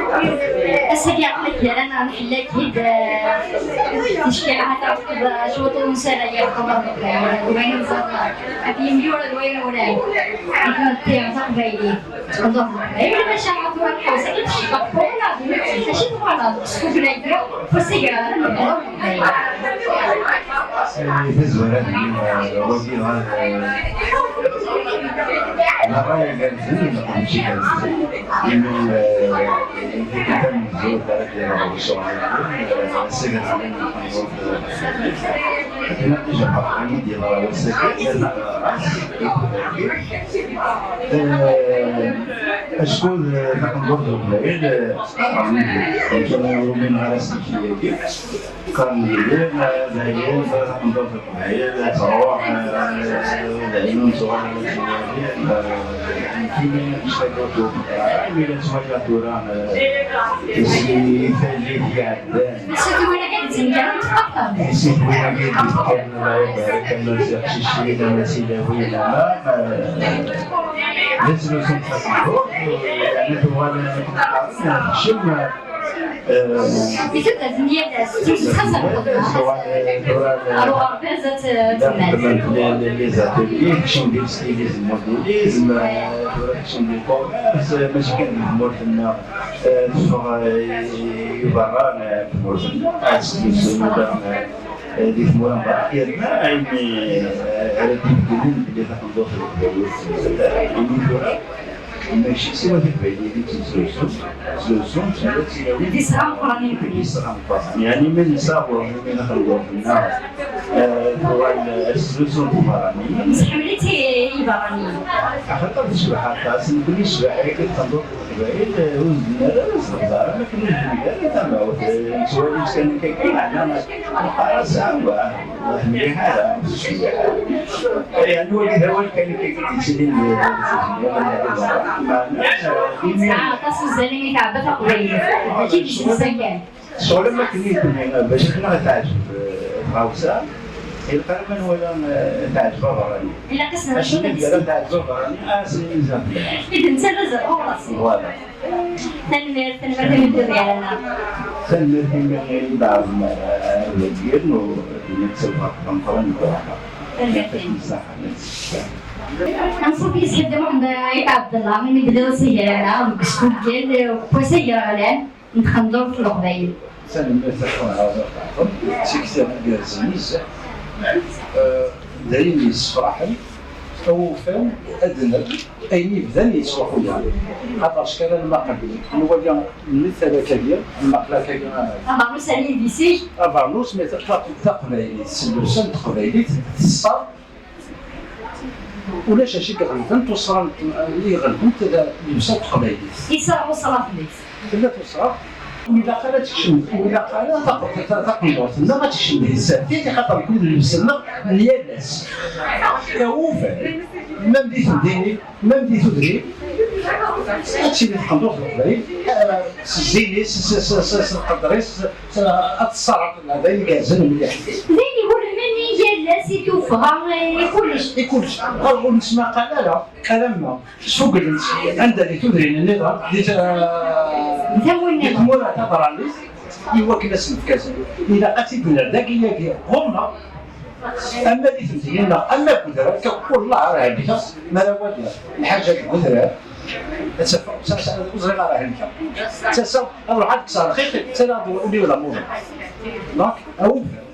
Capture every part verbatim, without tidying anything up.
Ass-agi aql-ak gar-aneɣ nḥella-k-id, eh, ticki ahat tafeḍ, eh, cwiṭ unsa ara yerxem Rebbi, eh, d wayen nẓerr, eh, ad yemyura d wayen uran. Akken d tiɣ taqbaylit, tqenduṛ Rebbi, maca ɣef tura lḥewsa i tcebbeq fell-aɣ, acu twalaḍ s tugna-agi, ur s-iger ara Rebbi. Tazwara-nni, eh, wagi, eh, d ṛṛay igerrzen, mačči igerrzen. Imi, eh, tikkelt tamezzurt ara d-iɣer ccɣel-agi, eh, ass-agi n lɛali n tmeṭṭut, eh, akken ad ijebbed ayen i d-yeḍra wass-agi, yerna ɣer-as, eh, acku d taqendurt n Leqbayel, eh, qqaren, ur umineɣ ara s tikti-agi. Qqaren-d, dayen, taqendurt n Leqbayel, ad truḥ, eh, dayen, ur nettuɣal ara s wali, eh, nekkini, imi la ttwaliɣ tura, eh, si tallit iɛeddan. Maca tura kan ttnekaren txaṭer. Si tura kan ttnekaren, Allah ibarak, ama d tiqcicin, ama d tilawin, ama, eh, d ass n usentel, yeɛni tuɣal, eh, tekcem, eh, Di tudert n yal ass, ttxaṣṣa lxedma. Ar uɣerbaz ad t-, temmal. Les ateliers, tekcem di lstilisme, modélisme, tura tekcem di commerce, mačči kan di tmurt-nneɣ, eh, teffeɣ, eh, i berra, eh, n tmurt-nneɣ, ad tettlusu, eh, di tmura n berra, yerna ayen, eh, ara d-ibeddlen belli taqendurt n Leqbayel, imi tura, Mačči siwa taqbaylit i ttnesluzun, ttlusun, ttnala tilawin. D isɣa meqqren i nekni. D isɣa meqqren. Yeɛni ma nesɛa ɣur-neɣ imi d taqendurt-nneɣ, eh, tuɣal, eh, tettlusu n tberraniyin. Nesḥemmel-itt i, i iberraniyen. Axaṭer tecbeḥ aṭas, nekni ccbaḥa-agi taqendurt n Leqbayel, eh, ur zedden ara, ur s-nehder ara, akken ur nezmir ara tamawt, eh, nettwali-tt kan akka, meɛna neqqar-as, ah, wah. Mliḥ ara, mliḥ ara. Yeɛni wagi d awal kan i k-id-yettilin di, meɛna, imi tesɛa aṭas n uzal imi tɛebba taqbaylit, mačči d iselsa kan. Ccɣel am wakken i d-tenniḍ, bac akken ad teɛǧeb, eh, tɣawsa, ilaq ara ma nwala, eh, teɛǧeb aberrani. Ilaq ad s-nerr cwiṭ n tessit. Akken ara teɛǧeb aberrani, ad s-nini zdat. I d netta d azerɣur. Voilà. Tanemmirt, tanemmirt imi d-tuḍ gar-aneɣ. Tanemmirt imi i d-tɛerḍem, eh, ar wagi, u d-nniɣ ttawḍeɣ d ameqqran n lferḥ. Tanemmirt. Yɛṭik ṣṣeḥḥa. Anṣuf yes-k a Dda Muḥend Ayt Ɛebdellah, imi d-telliḍ ass-a gar-aneɣ deg usfugel, eh, n wass agraɣlan n tqendurt n Leqbayel. Tanemmirt a Dda Muḥend Ɛebdellah, d tikti igerrzen nezzeh. Eh, d ayen yessefraḥen, awufan ad nerr ayen yebdan yettruḥu-yaɣ. Xaṭer kra n lmaqal nwali lmittal akkagi, lmaqal akkagi, abernus-agi di zik. Abernus, mais ta-, ta-, taqbaylit, s llebsa n teqbaylit, teṣṣer. Ulac acu i iɣelben tuṣṣra n, i iɣelben t-, llebsa n teqbaylit. Iṣṣer uṣraf deg-s. Tella tuṣṣra, ur ilaq ara ad tekcem, ur ilaq ara taq-, ta-, taqendurt-nneɣ ad tekcem di tsertit, axaṭer nekni d llebsa-nneɣ n yal ass. Awufan, même di temdinin, même di tudrin, ad tili tqendurt n Leqbayel, eh, s zzin-is, s, s, s, s lqedr-is, s, ad tṣerref, d ayen igerrzen mliḥ. D ayen ihullmen i yal ass, i tuffɣa, i kullec. I kullec. Ur nesmaqal ara, alamma sfuglen-tt anda di tudrin nniḍen, di t-, di tmura tabeṛṛanit, i wakken ad s-nefk azal. Ilaq ad tt-id-nerr dagi-yagi ɣur-neɣ, ama di temdinin neɣ ama deg udrar, akka, wellah ara helkeɣ, mi ara waliɣ lḥaǧa deg udrar, ad tafeɣ, sa, sa, ur ẓriɣ ara helkeɣ. Ttaseɣ, ad ruḥeɣ ad kkseɣ lxiq, ttalaɣ-d ul-iw d amuḍin. Donc, awufan,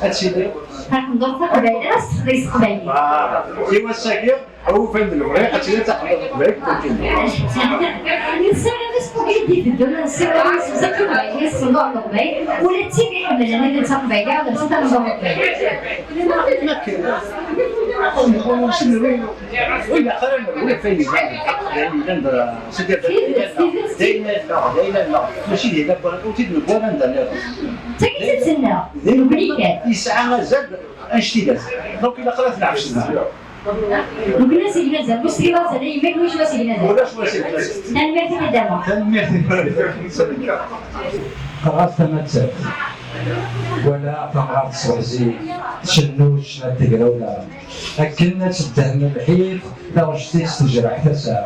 ad tili. Taqendurt taqbaylit, ad s-texdem s teqbaylit. Voilà. I wass-agi, awufan d lebɣi, ad tili taqendurt n Leqbayel, continue. Nessaram asfugel i d-iteddun, nessaram s uzakki n Leqbayel, s taqendurt n Leqbayel, ula d tid iḥemmlen ad taqbaylit, ad tili taqendurt n Leqbayel. Ur ilaq ara nerwi ɣef ayen yellan d taqbaylit, yellan d, c'est-à-dire, d ayen allaɣ, d ayen allaɣ. Mačči d ayen ur t-id-newwi ara anda nniḍen. D ayen i d-tenna, d ayen nekkni kan. Yesɛa azal annect-ilat. Donc, ilaq ara t-neɛfes da. Nekkni asigna azal, ur s-tgiḍ azal i yemma-k, ulac wasigna azal. Ulac wasigna azal. Tanemmirt-ik a Dda Muḥ. Tanemmirt-ik. Ɣas tamattart. Wala tamɣart ṣṣbeḥ zik, tcennu ccna n tegrawla. Akken ad teddehn lḥif, taɣect-is tejreḥ tasa.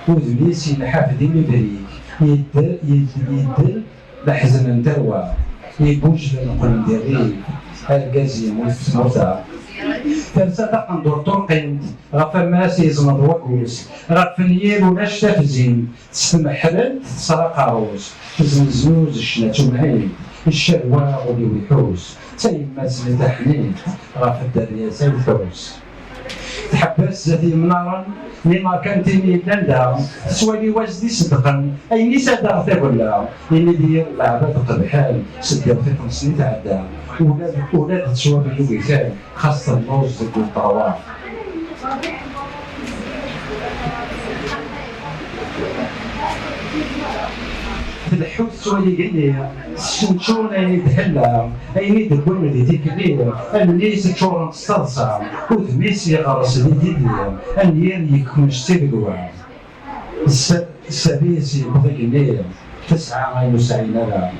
Udem-is yenḥaf d imibrik, Yeddel, yed- yeddel leḥzen n tarwa, iguǧden qqlen d irrif, argaz yemmut f tmurt-a. Tersa taqendurt turqimt, ɣef ammas yezneḍ waggus, ɣef nyir ulac tafzimt, s tmeḥrelt tesra aqerru-s, tezneznuz ccna d tumɛint, ccerwa ul-iw iḥus, d tayemmat-nni taḥnint, ɣef dderya-s ay tḥus. Tḥebbes zdat yemnaren n imerkantiyen yellan da, tettwali wa zd-iṣeddqen ayen i s-ad-aɣ tagella, imi d yir leɛbad qebḥen seddaw tiṭ-nsen i tɛedda, ula d, ula d ttwaben ugikan, xas telluẓ deg uṭerwa. Tleḥḥu tettwali igenni, tessenčun ayen i d-hella, ayen i d-wwin di tikli, allen-is ččurent s taḍsa, udem-is yeɣres di tilli, anyir yekmec d tiregwa. Sser-, sser-is yewweḍ igenni, tesɛa ayen ur sɛin ara.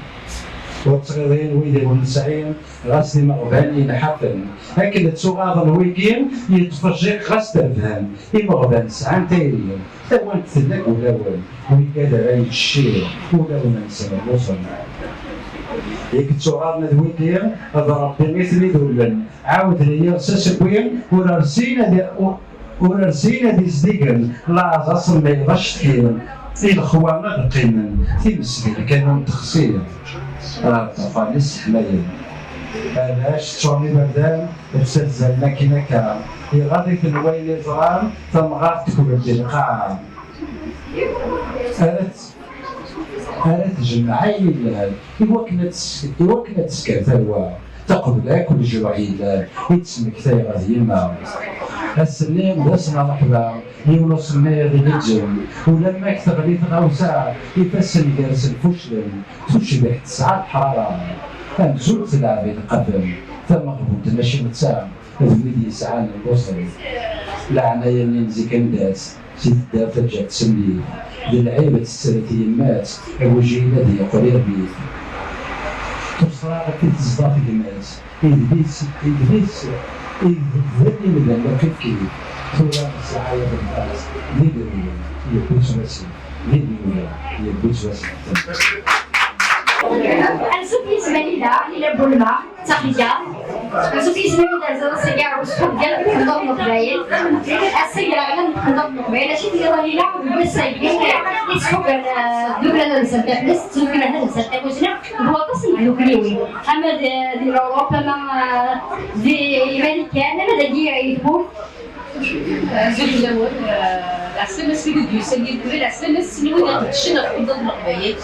Ur ttɣiḍin wid ur nesɛi, ɣas d imeɣban yenḥafen. Akken ttuɣaḍen wigi, yettfejjiq ɣas terbhen. Imeɣban sɛan tayri, tawant tella deg wulawen, wigad ara yečči, ulawen-nsen lluẓen. Yak ttuɣaḍen d wigi, d Ṛebbi i ten-idullen, ɛawden yiɣes asewwi, ur rsin ad, ur, ur rsin ad izdigen, laẓ asemmiḍ acetki, i lexwa ad qqimen, times di lkanun texsi, ɣer ṭṭerfan-is sseḥmayen. Arrac ččuren iberdan, ttazzalen akkin akka, iɣaḍ-iten wayen i ẓran, tamɣart tekbel di lqaɛa. Ara t-, ara tjemmeɛ ayen yellan, i wakken ad tes-, i wakken ad tesker tarwa, taqbel akk lejruḥ yellan, i d-smektayeɣ d yemma. Ass-nni d ass n rreḥba, yiwen usemmiḍ igezzem, ulamma k-teɣli tɣawsa, ifassen gersen fucclen, tucbiḥt tesɛa leḥrara, amzun telɛeb ilqafen, tameɣbunt mačči netta, d wid yesɛan lluẓen. Leɛnaya-nni n zik anda-tt, si tedda taǧǧa tsemlit, d lɛib ad tettret yemma-tt, agujil ad yeqqel irbit. Tuṣra ɣef i teẓḍa tegma-tt, idles, idles, idles imdanen akk kifkif. Tura sɛaya tebɣa-tt, d idrimen, yewwi-tt wasif, d idrimen, yewwi-tt wasif. Ansuf yis-m a Lila, Lila Boulma. D taxeyyart. Ansuf yis-m a Lila, ass-agi ɣer usfugel n tḥenḍert n Leqbayel. Ass-agi ɣer tḥenḍert n Leqbayel, acu tenniḍ a Lila, deg wass-agi i sfugen, eh, tdukla ad nsel taflest, tdukla ad nsel tamusni, d waṭas n tdukliwin. Ama di, di l'Europe, ama, eh, di Marikan, ama dagi i tmurt. Azul fell-awen, eh, lɛeslama-s i wid d-yusan yid-wen, lɛeslama-s i wid iqeddcen ɣef tqendurt n Leqbayel.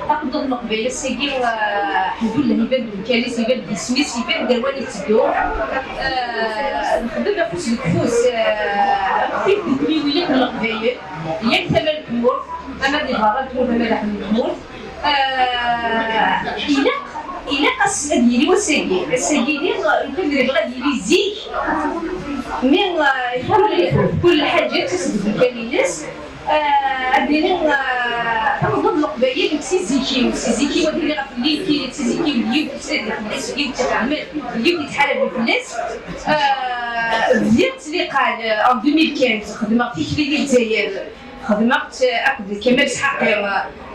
Taqendurt n Leqbayel ass-agi, eh, ḥemdullah, iban-d umkan-is, iban-d isem-is, iban-d ar wanwa i tetteddu. Eh, nexdem afus deg ufus, eh, akked tiddukkliwin akk n Leqbayel, yal tama n tmurt, ama di berra n tmurt, ama daxel n tmurt. Ah, ilaq, ilaq ass-, ad yili wass-agi. Ass-agi, lukan d yebɣa ad yili zik, mi, ah, kul, kul lḥaǧa tettas deg umkan-ines. Ah, ad yili, ah, taqendurt n Leqbayel si zik-iw, si zik-iw ad iliɣ ɣef llinki, si zik-iw d yiwet tusa-d fell-as, d yiwet ixedmen, d yiwet yettḥaraben fell-as. Ah, bdiɣ ttliqal, ah, en deux mille quinze, xedmeɣ tikli di Lezzayer. Xedmeɣ-tt akked Kamal Sḥaqi,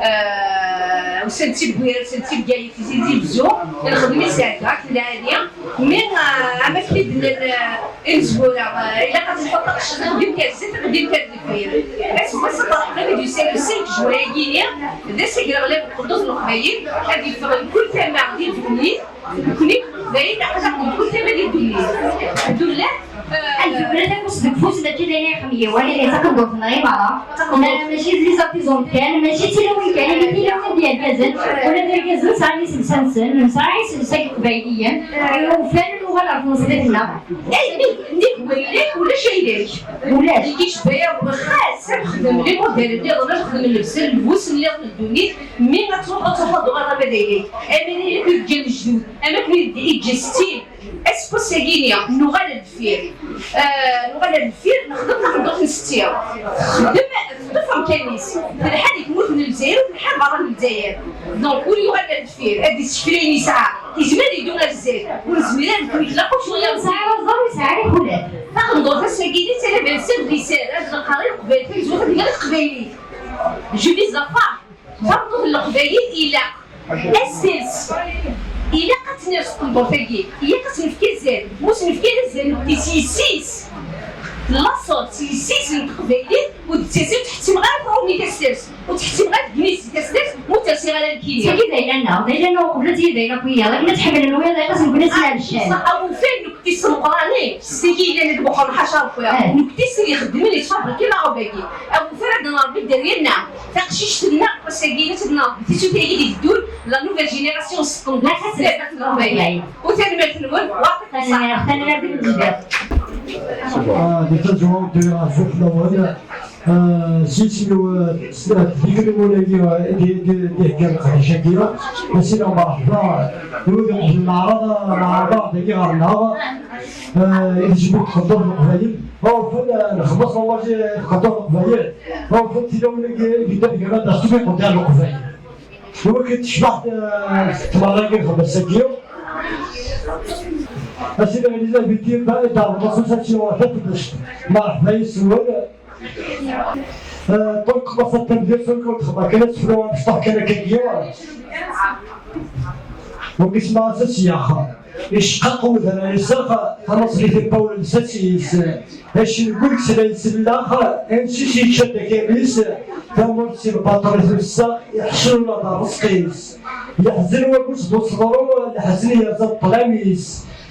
eh, usan-d si Bwirat, usan-d si Bgayet, Tizi Wezzu, nexdem-itt deg lɛali. Mi, eh, am akken i d-nnan, eh, imezwura, eh, ilaq ad nḥuṭ taqcict, taqdimt ar zdat, taqdimt ar deffir. Aseggas ad ferḥeɣ mi d-yusa cinq juin-agi-ni, d ass agreɣlan n tqendurt n Leqbayel, ad yeffeɣ mkul tama di ddunit, Nekni, d ayen aql-aɣ deg kul tama di ddunit. Lḥemdullah. Lfekra afus deg ufus, mačči d ayen ay ixem yiwen, imi d taqendurt-nneɣ i merra. Ma-, mačči d les artisans kan, mačči d tilawin kan, imi tilawin d yergazen, ula d irgazen sɛan iselsa-nsen, nesɛa iselsa n Iqbayliyen, ufan ad nuɣal ɣer tneṣlit-nneɣ. Ay, nnig, nnig wayla-k ulac ayla-k. Ulac. Deg icba-ya, xas ad nexdem les modèles nniḍen, ad nexdem llebsa n lbus nniḍen n ddunit, mi ad truḥ, ad truḥ ad tuɣal ɣer d ayla-k. Ayen i d-yeǧǧan lejdud. Am akken i d-yeǧǧa Stin, aseggas-agi-ni, nuɣal ar deffir. Ah, nuɣal ar deffir, nexdem taqendurt n setti. Texdem, teṭṭef amkan-is. Telḥa di tmurt n Lezzayer, telḥa berra n Lezzayer. Donc, ur yuɣal ar deffir, ad d-issekfel ayen yesɛa. Izmer ad yeddu ar zdat. Ur nezmir ara nekni, ilaq ur nesɛi ara ẓẓer, ur nesɛi ara iḥulal. Taqendurt ass-agi-ni d talabansa n liser, ad nqerri leqbayel, tamezwarut ad nɣer teqbaylit. Je vise la femme. Tameṭṭut n Leqbayel ilaq asers. Ilaq ad tt-nerr s tqendurt-agi. Ilaq ad s-nefk azal. Ma ur s-nefki ara azal, nekkni s yessi-s. Laṣel, s yessi-s n teqbaylit, ur d-ttasen, ur ttḥettimeɣ ara tṛumit asers. Ur ttḥettimeɣ ara tegnit tasers, ur tt-rsiɣ ara nekkini. Tagi d ayla-nneɣ, d ayla-nneɣ uqbel ad tili d ayla n wiyaḍ. Akken ad ḥemmlen wiyaḍ, ilaq ad sen-gnen s lɛebcan. Awufan nekkni s tmeqranin, s tigi yellan deg Muḥend ḥaca Rebbi. Eh. Nekkni s ixeddmen, yettfabriki laɣeb-agi. Awufan ad nṛebbi dderya-nneɣ. Taqcict-nneɣ, ass-agi, ad tt-id-nṛebbi. Tisut-agi d-iteddun, la nouvelle génération s tqendurt. La nouvelle génération. U tanemmirt-nwen, wa tanemmirt, tanemmirt i Lezzayer. Ah, di tazwara n tura ɣef uxlawen, ah, s yisem-iw, ah, s, ah, d ikrumuna-agi, ah, di, di, di heggan leqdic-agi, ah, as-iniɣ merḥba, ah, i wid iqeblen leɛraḍ, ah, leɛraḍ-agi ɣer-neɣ, ah, i tejmilt n tqendurt n Leqbayel. Awfen, ah, nxelleṣ awal i tqendurt n Leqbayel. Awfen tilawin-agi i yeddan gar-aneɣ s tmiqent n Leqbayel. Iwakken tecbeḥ, eh, tmeɣra-agi n xemsa-agi. A Sidi Ɛli, Zabiti, Bari, Dar, Maṣuṣa, Siwa, Tafdest. Merḥba yes-wen. Eh, ṭulk masa tamdirt, ur kent-xḍa kan ad tefru amecṭuḥ kan akka n yiwen. Wagi isma-s asyax. Icqaq udrar-is ax, tanaṣlit n Pawel lsas-is. Acengu yekslan s llax, ansi s yečča-d akal-is, tamurt si lbaṭel i tussa, iḥcel ula d rrezq-is. Yeḥzen waggus d useḍru, leḥzen yerza ṭṭlam-is.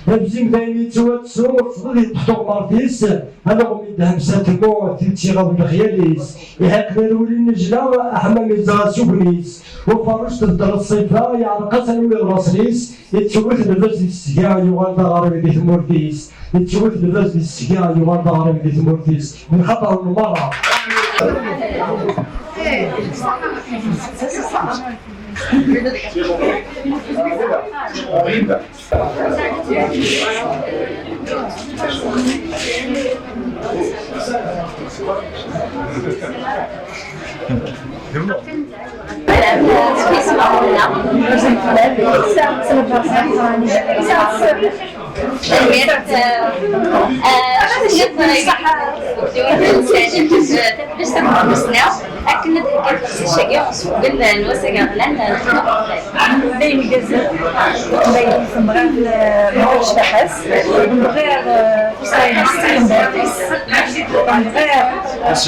Abzim d ayen yettwattu, ur tebḍ yeṭṭef tuɣmert-is, aleɣmi d-hemsa temmut, tiɣab lexyal-is. Iḥeqq d arwel n nnejla, aḥemmam yeẓra asugen-is. Uferruc tebder ṣṣifa, yeɛreq-as anwi d laṣel-is. Yettewwet lbaz di tesga, yuɣal d aɣrib di tmurt-is. Yettewwet lbaz di tesga, yuɣal d aɣrib di tmurt-is. Mxaṭer merra. Tanemmirt, eh, eh, akken ad d-heggiɣ teqcict-agi sufgen n wass agerlan. D ayen igerrzen, d ayen tebɣiḍ, eh, mɣir ccbaḥa-s, mɣir, eh, uṣayed-is, s tlemẓit-is, mɣir, eh, mačči d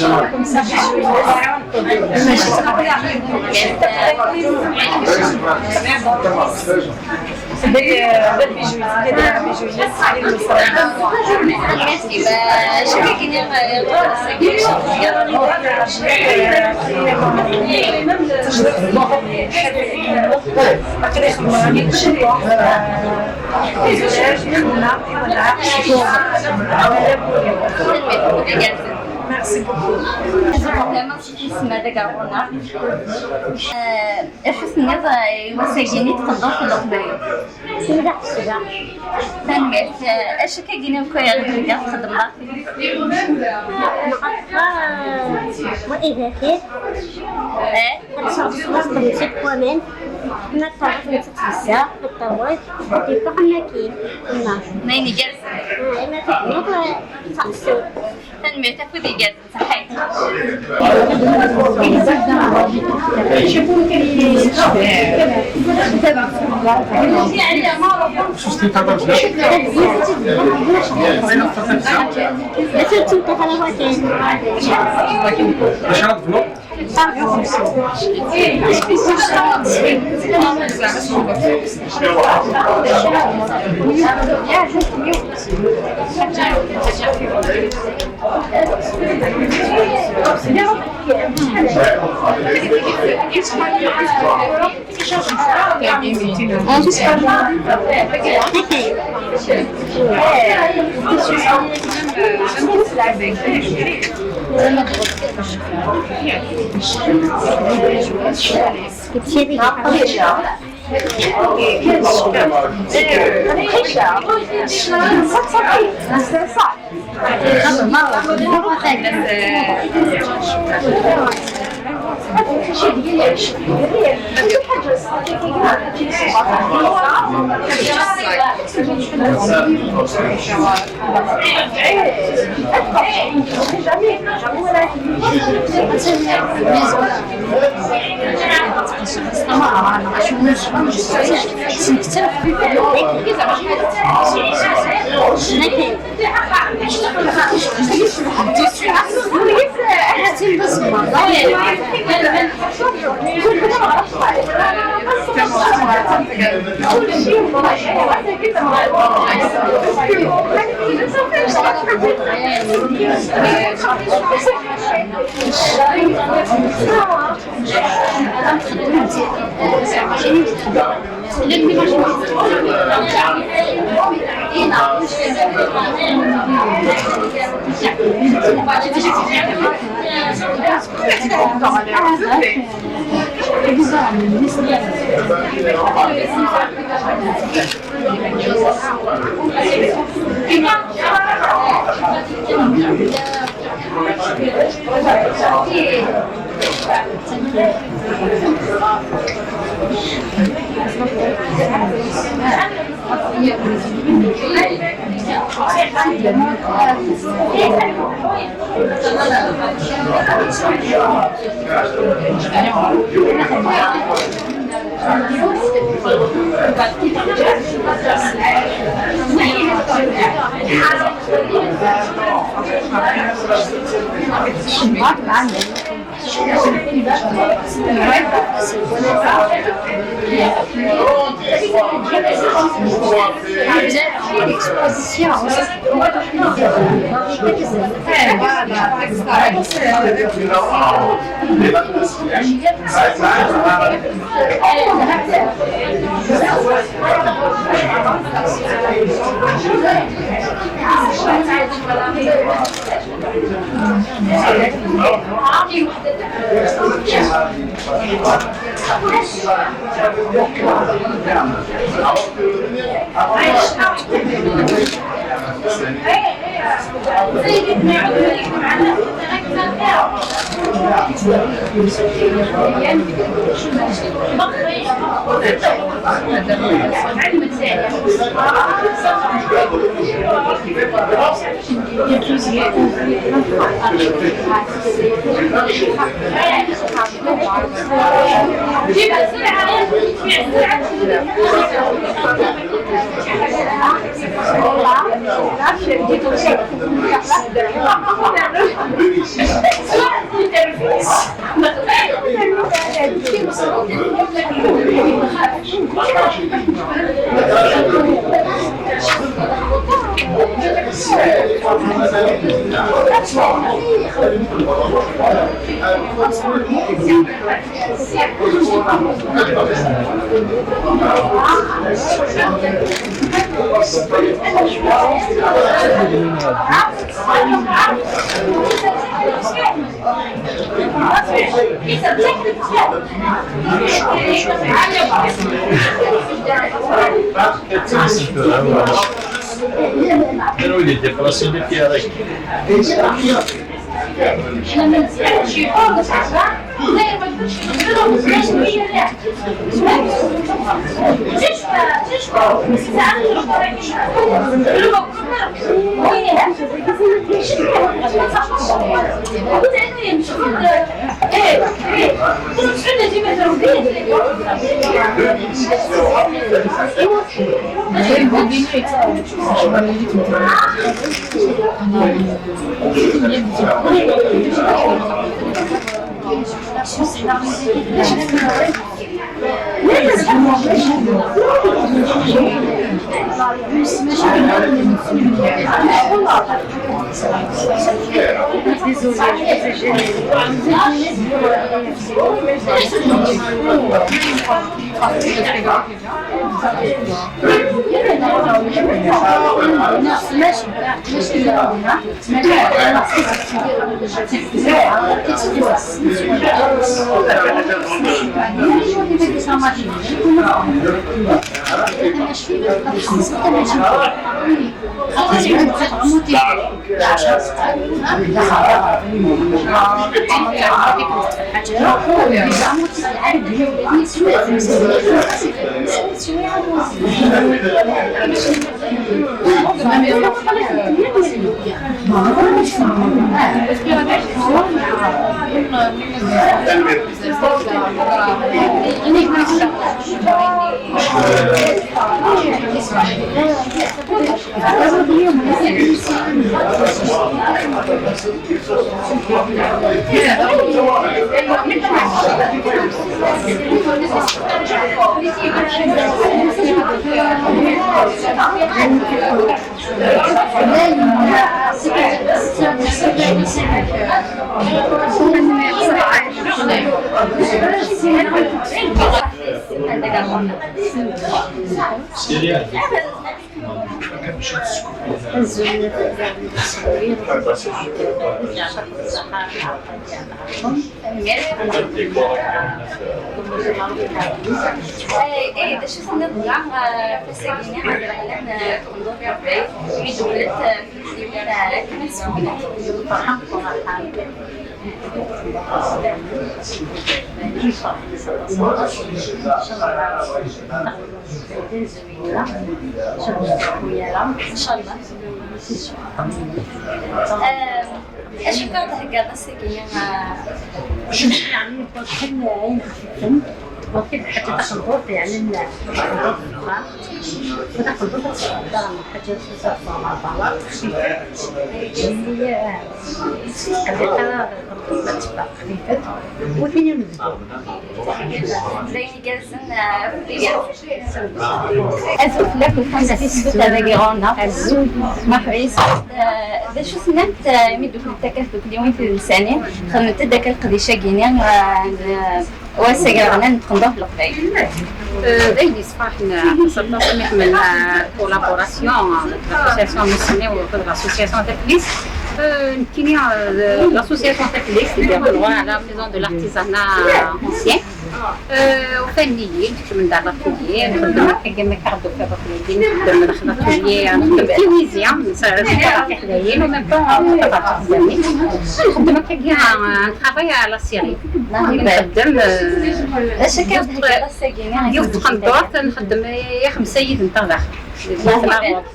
Merci beaucoup. Isem-iw Dagarbuna. Eh, acu tenniḍ, eh, i wass-agi-nni n tqendurt n Leqbayel? Semdeḥ ssbeḥ. Tanemmirt. Eh, acu akka-agi-nni akk ay aɣ-d-txedmeḍ? Nqeṭṭer, eh, wa idafi. Eh? Nqeṭṭer s waman. Ma ṭṭerḍ nettett lsa, ṭṭerḍ, ad yeffeɣ am akin. Ma ayen igerrzen. Eh, ma tebniḍ, eh, teɛṣu. Tanemmirt, afud igerrzen. Anwa i d-iḍefren s lifyar-agi? Eh, eh, d acu tenniḍ dɣa, eh, ɣef wass-agi-nni, eh, tqenduṛt n Leqbayel, mi d-teqqlem, eh, tiwin, eh, akken ad sfuglen? Inchallah. Eh, acu akka d-theggaḍ ass-agi, eh? Yeɛni, yewweḍ kan ayen xfifen, yewweḍ kan ḥaǧa taqendurt, yeɛni, n taqendurt n uxxam. Taqendurt ad teffeɣ daɣen ḥaǧa s usafu n ṛṛba. Yeɛni, eh, tqelliq ara taqendurt ad teffeɣ xfifet. Ur tin unebdu. D ayen igerrzen, eh, fell-i. Azul fell-akent, tanemmirt s tuta dagi ɣur-neɣ. Azul. Merḥba yes-wen. Eh, d acu tennamt, eh, imi d-uklent akka tdukliwin tidelsanin, xedment-d akka leqdic-agi-ni, eh, n, eh, wass agraɣlan n tqendurt n Leqbayel? Eh, d ayen yessefraḥen aṭas, aṭas, imi ḥemmlen, eh, collaboration, eh, l'association Mussni u l'association Taflist. Eh, nekkini, eh, l'association Taflist, d la maison de l'artisanat ancien. Euh, ufan-iyi-d, kecmen-d ar l'atelier, nxeddem akka, am akken ɣ-d-tufiḍ akk-agi, nxeddem daxel l'atelier, nxeddem tiwizi, nṣeggem tiḥdayin, u même temps, nxeddem akkagi, un, un travail à la série. Nxeddem, euh, d acu akka yiwet, d ass-agi, yiwet tqendurt, nxeddem i xemsa yid-nteɣ daxel.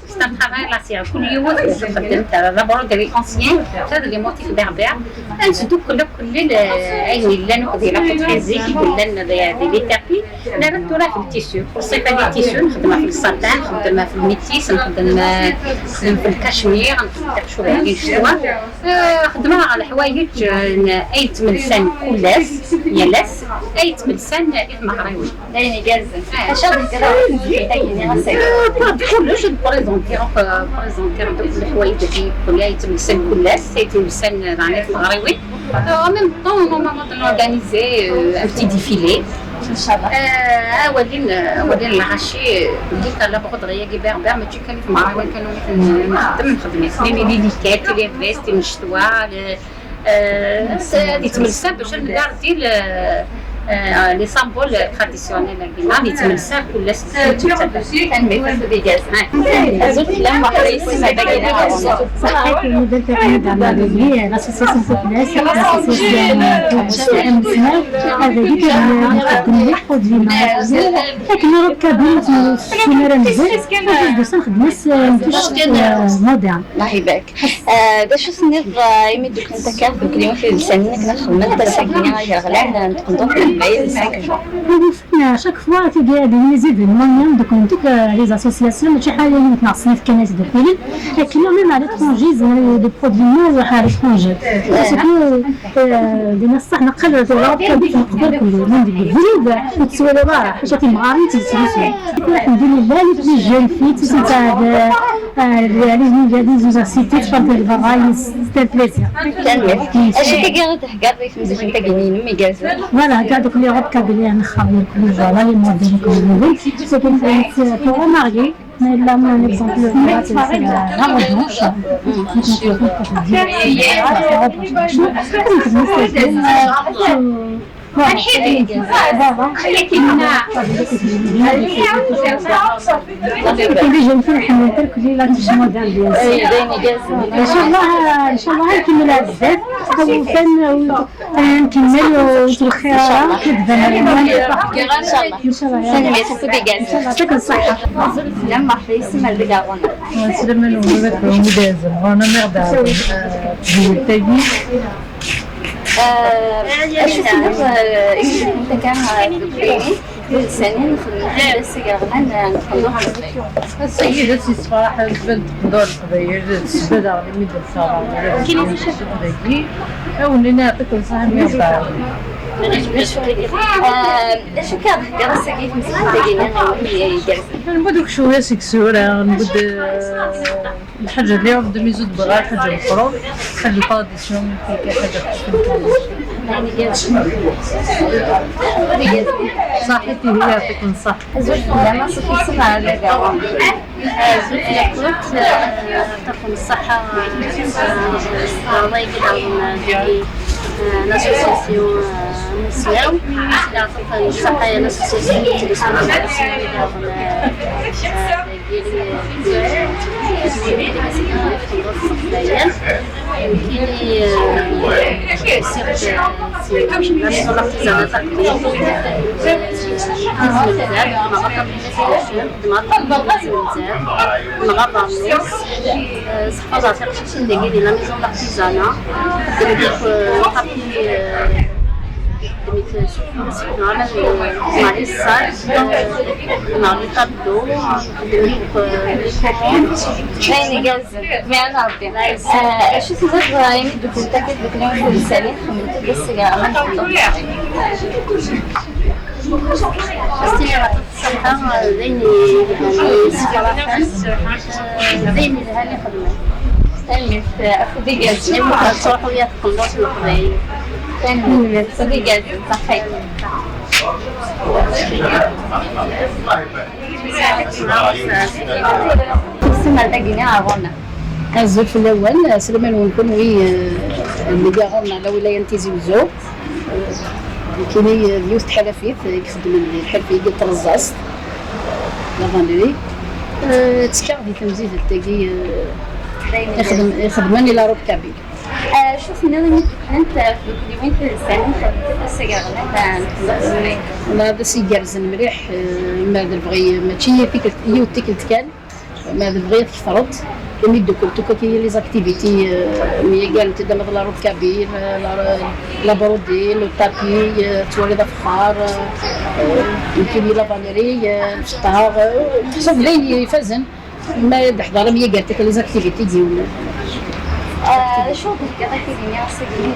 C'est un travail à la série. Kul yiwet txeddem, ta d la broderie ancienne, ta d les motifs berbères. Ad nesdukkel akk, ayen yellan uqbel, akk zik i yellan d, d les tapis. Nerra tura ɣef le tissu, ɣef le tissu, nxeddem ɣef le satin, nxeddem ɣef le métis, nxeddem, euh, ɣef le cachemire, nxeddem ɣef ccɣel n ccetwa. Euh, xeddmeɣ ɣer leḥwayeǧ, euh, ay yettmelsan kul ass, yal ass, ay yettmelsan i tmeɣriwin. D ayen igerrzen. Acu ara d-tekkreḍ ɣef tagi-nni ass-agi? Ah, pas de kullec, ad présentiɣ, euh, présentiɣ-d akk leḥwayeǧ-agi kul ay yettmelsan kul ass, ay yettmelsan, euh, daɣen i tmeɣriwin. Euh, en même temps, normalement, on organise, euh, un petit défilé. Inchallah. Euh, awal-in, euh, awal-in lɣaci, euh, belli la broderie-agi berbère, mačči kan i tmeɣriwin kan umi ten-, nxeddem, nxeddem-it. Même les liquettes, les vestes, les mectwa, les, Euh, yettmelsa bac ad ngardi le, euh, les symboles traditionnels-agi, yettmelsa kul ass. Tanemmirt a Bigaz. Azul fell-am, merḥba yes-m, a Bagina. Ṣaḥḥit, lmudir n Taqnit Ɛmer Belli, l'association Populaire, l'association Populaire, avec, euh, nxeddem les produits, akken Europe kabyle, s umar amzun, ad d-usan xedmen-as, euh, moderne. الله يبارك. آه، d acu tenniḍ, آه، imi d-uklent akka tdukliwin tidelsanin akken ad xedment ass-agi agraɣlan n tqendurt n Leqbayel cinq juin? Ufan, chaque fois, tigi, des événements, donc, en tout cas, les associations, mačči ḥala neɣ snat kan i tdukkulin, akken même à l'étranger, des produits à l'étranger. Parce que, euh, d ayen ṣṣeḥ, neqqel tura, neqbel kullu, même deg ubrid, ur tettwaliḍ ara, ḥaca timɣarin, ttessusun. Alhamdulillah, les plus jeunes filles, tout ça, euh, euh, les, les universités, ttfeṛḍent berra, c'est un plaisir. Tanemmirt. Acu akka ara d-theggaḍ i temzicent-agi-nni-inem igerrzen? Voilà, هكا دوك les robes kabyles نخاف منكم. Voilà, les modèles que vous voulez. C'est une pour remarier. Mais là, on a un exemple, là, c'est c'est la, la robe blanche. Donc, on peut dire, c'est la robe blanche. Donc, nous, c'est bien, euh, voilà. Voilà. Déjà, une fois, on a calculé la touche moderne, bien sûr. إن شاء الله، إن شاء الله، نكمل بزاف. أو كان نكمل وتوخيها كتبان. إن شاء الله. إن شاء الله. يعطيك الصحة. السلام عليكم، مرحبا، يسلم عليك أخونا. السلام عليكم، مرحبا، مدازم. أنا مرضى. آه، جيل تاجي. آه، أشوف إنه، آه، إنه أنت كان، آه، دكتوري. ثانيا نخدم حتى السيارة، نخدمو. السيدة تيصفراح تبان تقدر القبايل، تسبد على ميد الصالة، ولا كاين شي حد ذكي، أو إننا نعطيك نصح مية بعد. شو كان هكا راسك كيف مسكين داكينا؟ نبدو شوية سكسورة، نبدو الحاجة اللي عندهم يزود بغا الحاجة الأخرى، الحاجة التراديسيون، كاين حاجة خفيفة. صحيتي، هي يعطيكم الصحة. زوج بلا ما صافي سمع على كاع. زوج ياكوت، آه، يعطيكم الصحة. آه، الله يقدر لاسوسياسيون، آه، نسلاو. يعطيكم الصحة يا لاسوسياسيون. صحفة تاع تقشيشين داكي ديال لا ميزون دارتيزانا. خدمت في، خدمت في، خدمت مع لي ساج، مع لي طابلو، خدمت في لي كوموند. باين يقازم، مي على ربي. آه، شو تزاد إبراهيم، دوك انت كيف دوك اليوم في السالي، خدمت بس كاع ما نخدم. الصحة، دايما يسكر. دايما هاني خدمة. دايما في أفريقيا، دايما تروحوا وياكم دوك القبايل. دايما في أفريقيا، صحيح. السنة تاعنا غونا. Azul fell-awen, aslama-nwen kunwi, eh, mi d-yaɣen la wilaya n Tizi Uzzu. Nekkini, eh, d yiwet n tḥalafit, eh, ixeddmen di lḥerf-agi n tleẓẓaẓt, la vannerie. Eh, ttekkaɣ di temzizzelt-agi, eh, ixeddem, ixeddmen i la robe kabyle. Eh, acu tenniḍ imi d-dduklent tdukliwin tidelsanin xedment ass agerɣan? Wala d ass igerrzen mliḥ, eh, ma d lebɣi mačči tikkelt, yiwet tikkelt kan. Ma tebɣiḍ tketreḍ, imi ddukkelt akk akk les activités, euh, myaggarent-d ama d la robe kabyle, euh, la, la brodée, le tapis, euh, tettwaliḍ afexxar, euh, euh, nekkini la vannerie, euh, lfeṭṭa, euh, meḥsub d ayen ifazen. Ma d-ḥḍer am yaggart akka les activités d yiwen. Ah, acu d-theggaḍ akka-agi ass-agi?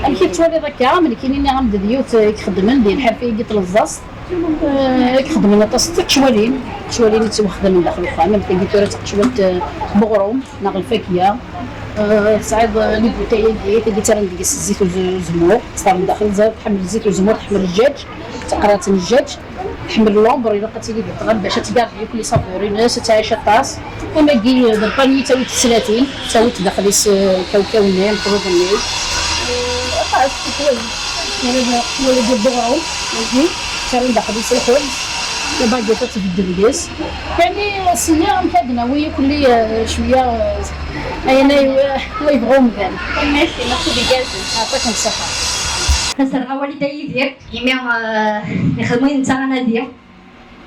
Amek i tettwaliḍ akka? Am nekkini nniɣ-am-d d yiwet, euh, i ixeddmen di lḥerf-agi n tleẓẓaẓt. Eh, i ixeddmen aṭas d tiqecwalin, tiqecwalin i ttwaxdamen daxel uxxam, am tagi tura d taqecwalt, eh, n uɣrum neɣ lfakya. Eh, tesɛiḍ, eh, les bouteilles-agi, tagi ttarran deg-s zzit uzu-, uzemmur, teṣṭer daxel, ẓer, tḥemmel zzit uzemmur, tḥemmel lǧaǧ, taqrart n lǧaǧ, tḥemmel l'ombre, ilaq ad tili di ṭṭlam bac ad tgardi akk les saveurs-ines, ad tɛic aṭas. Amagi d lpaniye, ttawi-t tslatin, ttawi-t daxel-is, eh, kawkaw-nni, amefrud-nni. Eh, aṭas n tikwal. Wala d, wala d uɣrum, wagi, ttawi daxel-is lxubz, la baguette ad tbeddel deg-s. Yani, sliɣ amek ad d-nawi kulli, eh, cwiya, eh, ayen ay, ay yebɣa umdan. Merci, merci deg-s. Yeɛṭikem ṣṣeḥḥa. Taserɣa Walida Yidir, imi, eh, ixdem win netta anadi.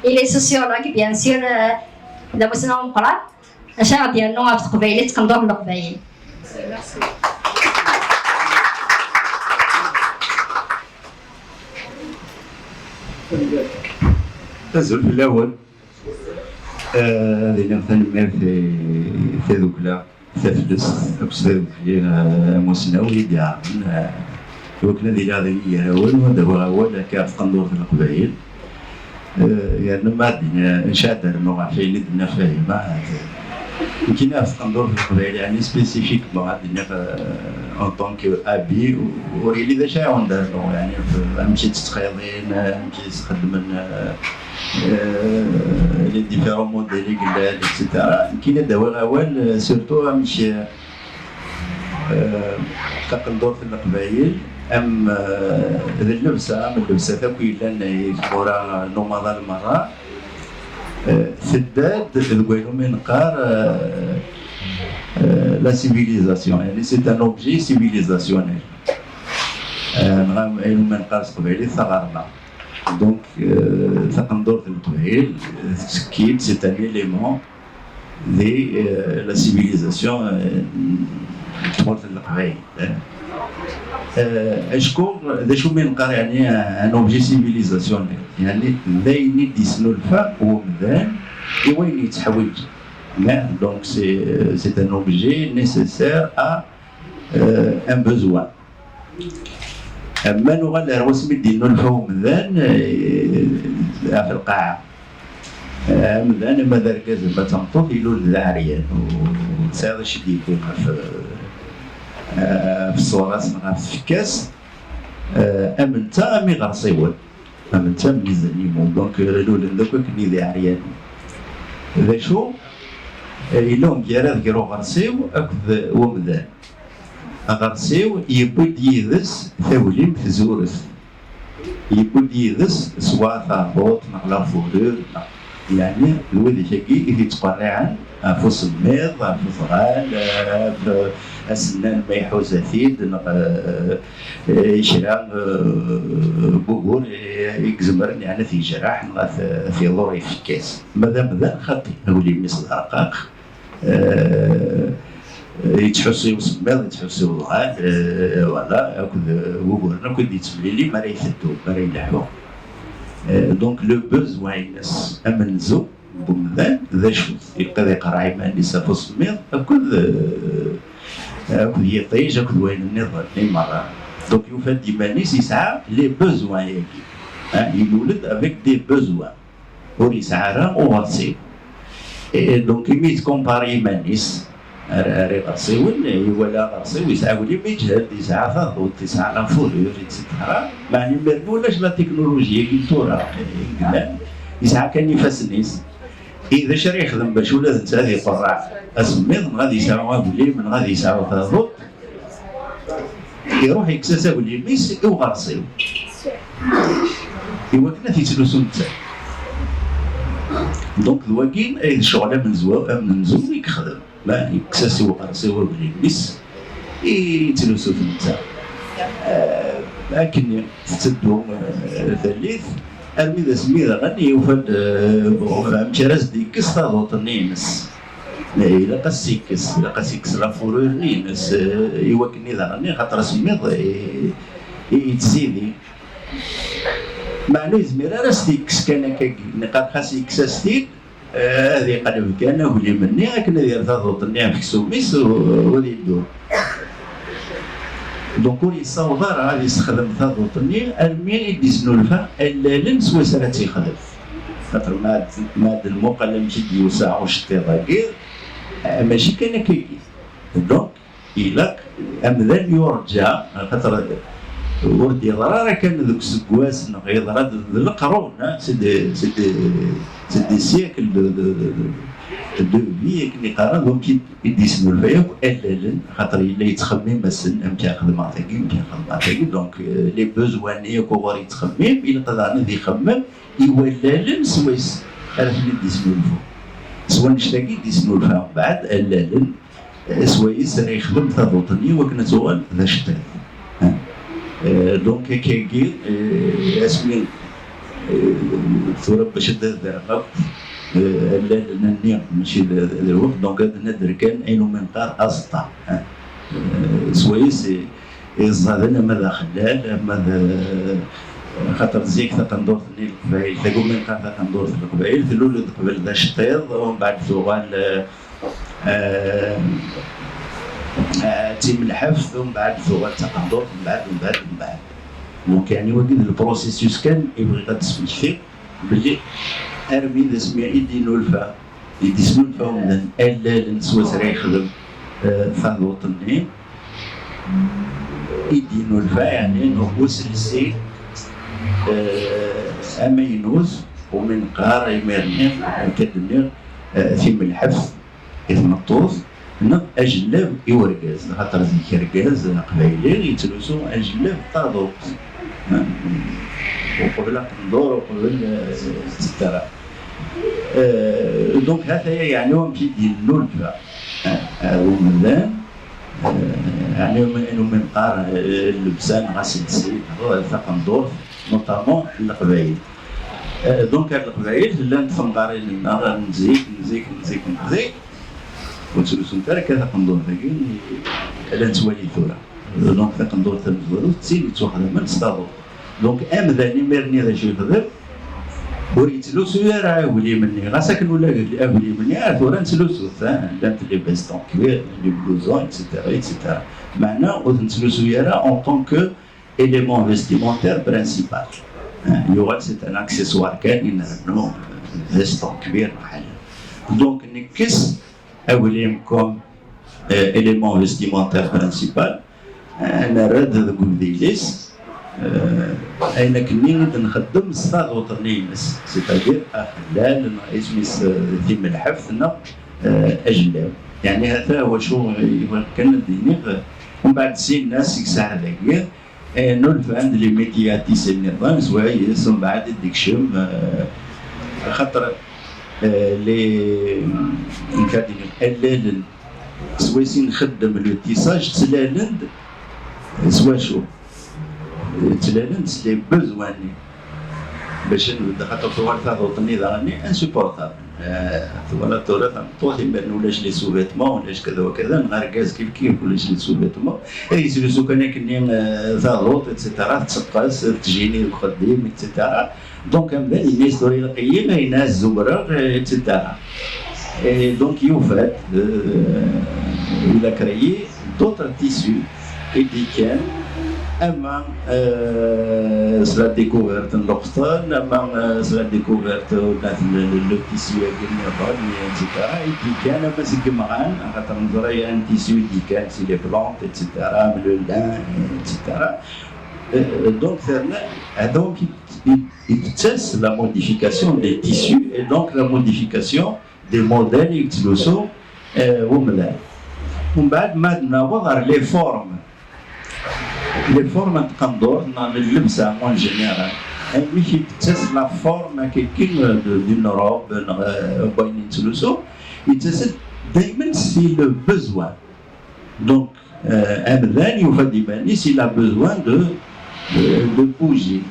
Il est sociologue, bien sûr, eh, d amussnaw ameqqran. Acu ara d-yernu ɣef teqbaylit, tqendurt n leqbayel? Azul fell-awen. Eh, ad iniɣ tanemmirt i tadukla taflest akked tadukli, eh, amussnaw i d-iɛerḍen, eh, i wakken ad iliɣ d ayen i gar-awen, u ad awiɣ awal akka ɣef tqendurt n leqbayel. Eh, yerna ma ad d-iniɣ, ncad rnu ɣef wayen i d-tenna Fahima, eh, Nekkini ɣef tqendurt n Leqbayel, yeɛni, spécifiquement, ad d-iniɣ, euh, en tant que A B, ur yelli d acu i ɛawnen d arnu, yeɛni, f-, amek i tt-ttxiḍin, amek i s-xeddmen, euh, euh, les différents modèles i yellan, et cetera. Nekkini ad d-awiɣ awal, euh, surtout amek, euh, euh, taqendurt n Leqbayel, am, euh, d llebsa, am llebsat akk yellan i tmura n umaḍal merra, euh, tedda-d deg wayen umi neqqar, euh, euh, la civilisation, yeɛni c'est un objet civilisationnel. Euh, neɣ am-, ayen umi neqqar s teqbaylit taɣerma. Donc, euh, taqendurt n Leqbayel, euh, tettekki-d, c'est un élément de, euh, la civilisation, euh, n tmurt n Leqbayel. Euh, acku d acu mi neqqar, yeɛni, un objet civilisationnel, yeɛni d ayen i d-yesnulfa umdan i wayen yettḥewwij. Hein, donc c'est, c'est un objet nécessaire à, euh, un besoin. Ma nuɣal ar wasmi d-yennulfa umdan, eh, ɣef lqaɛa. Eh, amdan, ama d argaz, ama d tameṭṭut, ilul d aɛeryan, ur tesɛiḍ acu i d-yewwin ɣef, eh, ɣef ṣṣura-s neɣ ɣef tfekka-s, eh, am netta, am iɣersiwen. Am netta, am les animaux. Donc, eh, lulen-d akk akken d iɛeryanen. D acu? Eh, yella umgarad gar uɣersiw akked umdan. Aɣersiw yewwi-d yid-s taglimt zuret. Yewwi-d yid-s soit taɛbuḍt neɣ la fourrure, neɣ, yeɛni, d widak-agi i t-ittqerriɛen ɣef usemmiḍ, ɣef uẓɣal, ɣef asennan ma iḥuza-t-id, neɣ, eh, kra, eh, n wugur i, i izemren, yeɛni, ad t-yejreḥ neɣ ad t-, ad t-iḍurr i tfekka-s. Ma d amdan, xaṭi, aglim-is d arqaq, eh, yettḥussu i usemmiḍ, yettḥussu i uḍɣal, eh, voilà, akked, eh, wuguren akk i d-yettemlili mi ara iteddu, mi ara ileḥḥu. Eh, donc, le besoin-ines amenzu n umdan d acu-t? Ilaq ad iqerreɛ iman-is ɣef usemmiḍ akked, eh, akked yiṭij, akked wayen nniḍen i merra. Donc, yufa-d iman-is yesɛa les besoins-agi. Hein, ilul-d avec des besoins. Ur yesɛi ara uɣersiw. Et donc, imi yettkumpar iman-is ar, ar iɣersiwen, iwala aɣersiw yesɛa aglim iǧhed, yesɛa taduṭ, yesɛa la fourrure, et cetera. Meɛna imir-nni ulac la technologie-agi n tura, eh, yellan, yesɛa kan ifassen-is. I d acu ara yexdem bac ula d netta ad iqerreɛ asemmiḍ, neɣ ad yesɛu aglim, neɣ ad yesɛu taduṭ? Iruḥ yekkes-as aglim-is i uɣersiw, i wakken ad t-yettlusu netta. Donc, d wagi ay d ccɣel amenzu, amenzu i yexdem. Ma yekkes-as i uɣersiw aglim-is, i yettlusu-t netta. Eh, akken tetteddu, eh, tallit, armi d asmi daɣen yufa-d, eh, amek ara as-d-yekkes taduṭ-nni-ines. Ilaq ad s-ikkes, ilaq ad s-ikkes la fourrure-nni-ines, eh, i wakken i daɣen, axaṭer asemmiḍ, eh, i, yettzidi. Meɛna ur yezmir ara ad s-t-ikkes kan akkagi, niqal xas yekkes-as-t-id, eh, ad iqleb kan aglim-nni akken ad yerr taduṭ-nni ɣef uksum-is u, u ad yeddu. Donc ur yessaweḍ ara ad yessexdem taduṭ-nni armi i d-yesnulfa allalen swayes ara tt-yexdem. Xaṭer ma ad, ma ad nmuqel amek i d-yusa uceṭṭiḍ-agi, eh, mačči kan akkagi. Donc, ilaq amdan yurǧa, xaṭer ur d-yeḍra ara kan deg useggas, neɣ yeḍra-d d leqrun, hein, c'est des, c'est des, c'est des siècles de, de, de, de, de vie, akken i qqaren, donc i, i d-yesnulfa akk allalen, xaṭer yella yettxemmim ass-n, amek ara xedmeɣ tagi, amek ara xedmeɣ tagi, donc, euh, les besoins-nni akk uɣur yettxemmim, ilaq daɣen ad ixemmem i wallalen swayes ara ten-id-yesnulfu. S wannect-agi i d-yesnulfa mbeɛd allalen, eh, swayes ara yexdem taduṭ-nni wakken ad tuɣal d aceṭṭiḍ. Eh, donc, akkagi, eh, asmi, eh, tura bac ad d-rreɣ akk, eh, allalen-nni, mačči d, d lweqt, donc ad nader kan ayen umi neqqar aẓeṭṭa. Eh, swayes, eh, iẓẓaden, ama d axellal, ama d, xaṭer zik taqendurt-nni n Leqbayel, tagumi neqqar taqendurt n Leqbayel, tlul-d qbel d aceṭṭiḍ, umbeɛd tuɣal, eh, eh, eh, d timelḥeft, umbeɛd tuɣal d taqendurt, umbeɛd, umbeɛd, umbeɛd. Donc, yeɛni, wagi d le processus kan i bɣiɣ ad d-smektiɣ, belli armi d asmi i d-yennulfa i d-isnulfa umdan allalen s wasra yexdem, eh, taduṭ-nni, i d-yennulfa, yeɛni, uselsi, eh, amaynut, umi neqqar imir-nni, akka d-nniɣ, eh, timelḥeft i tmeṭṭut, neɣ ajellab i urgaz, axaṭer zik argaz aqbayli yettlusu ajellab d taduṭ, eh, uqbel aqendur, uqbel, eh, et cetera. Euh, donc, ha-t-aya, yeɛni, wamek i d-yennulfa, euh, euh, umdan, euh, yeɛni, umi neqqar, euh, llebsa neɣ aselsi neɣ taqendurt, notamment n Leqbayel. Euh, donc, ar Leqbayel llant temɣarin-nneɣ n zik, n zik, n zik, n zik, ur ttlusunt ara akka taqendurt-agi i la nettwali tura. Donc, taqendurt tamezwarut d tin yettwaxdamen s taduṭ. Donc, amdan imir-nni d acu yexdem? Ur yettlusu ara aglim-nni. Ɣas akken ula aglim-nni ar tura nettlusu-t, hein, llant les vestes en cuir, les blousons, et cetera, et cetera. Meɛna ur t-nettlusu ara en tant que élément vestimentaire principal. Hein, yuɣal c'est un accessoire kan i nrennu, euh, veste en cuir, meḥal. Donc, nekkes aglim comme, euh, élément vestimentaire principal, euh, nerra-d deg ubdil-is, euh, ayen akkenni i d-nxeddem s taduṭ-nni-ines, c'est-à-dire axellal, isem-is, euh, timelḥeft neɣ, euh, ajellab. Yeɛni, ha-t-a wacu i bɣiɣ kan ad d-iniɣ, euh, mbeɛd sin-as i yesɛa dagi, eh, nulfan-d les métiers à tisser nniḍen, swayes mbeɛd i d-ikcem, eh, axaṭer, eh, les, nka-d-iniɣ, allalen swayes i nxeddem le tissage, ttlalen-d s wacu? Ttlalen-d s les besoins-nni. Bac nbedd, xaṭer tuɣal taduṭ-nni daɣen insupportable. Eh, twalaḍ tura tameṭṭut, imir-nni ulac les sous-vêtements, ulac kada wa kada, neɣ argaz kif kif, ulac les sous-vêtements. Ad yettlusu kan akkenni, eh, taduṭ, et cetera, tetteqqes, tjini deg uxeddim, et cetera. Donc, amdan yenna-yas tura ilaq-iyi, yenna-as zubreɣ, eh, et cetera. Et donc, yufa-d, eh, il a créé d'autres tissus i d-ikkan, ama, eh, s la découverte n leqṭen, ama, eh, s la découverte n le, le, le tissu-agi nniḍen, et cetera, i d-ikkan, ama seg imɣan, axaṭer neẓra un tissu i d-ikkan si les plantes, et cetera, am le lin, et cetera. Eh, donc, terna, hada wamek i, i, i d-tettas la modification des tissus et donc la modification des modèles i yettlusu, eh, umdan. Umbeɛd ma d-naweḍ ar les formes, les formes n tqendurt neɣ n llebsa en général, amek i d-tettas la forme, akkagi, de, d'une robe neɣ, eh, n wayen i nettlusu, yettas-d daymen si le besoin. Donc, euh, amdan yufa-d iman-is, il a besoin de, de, de bouger.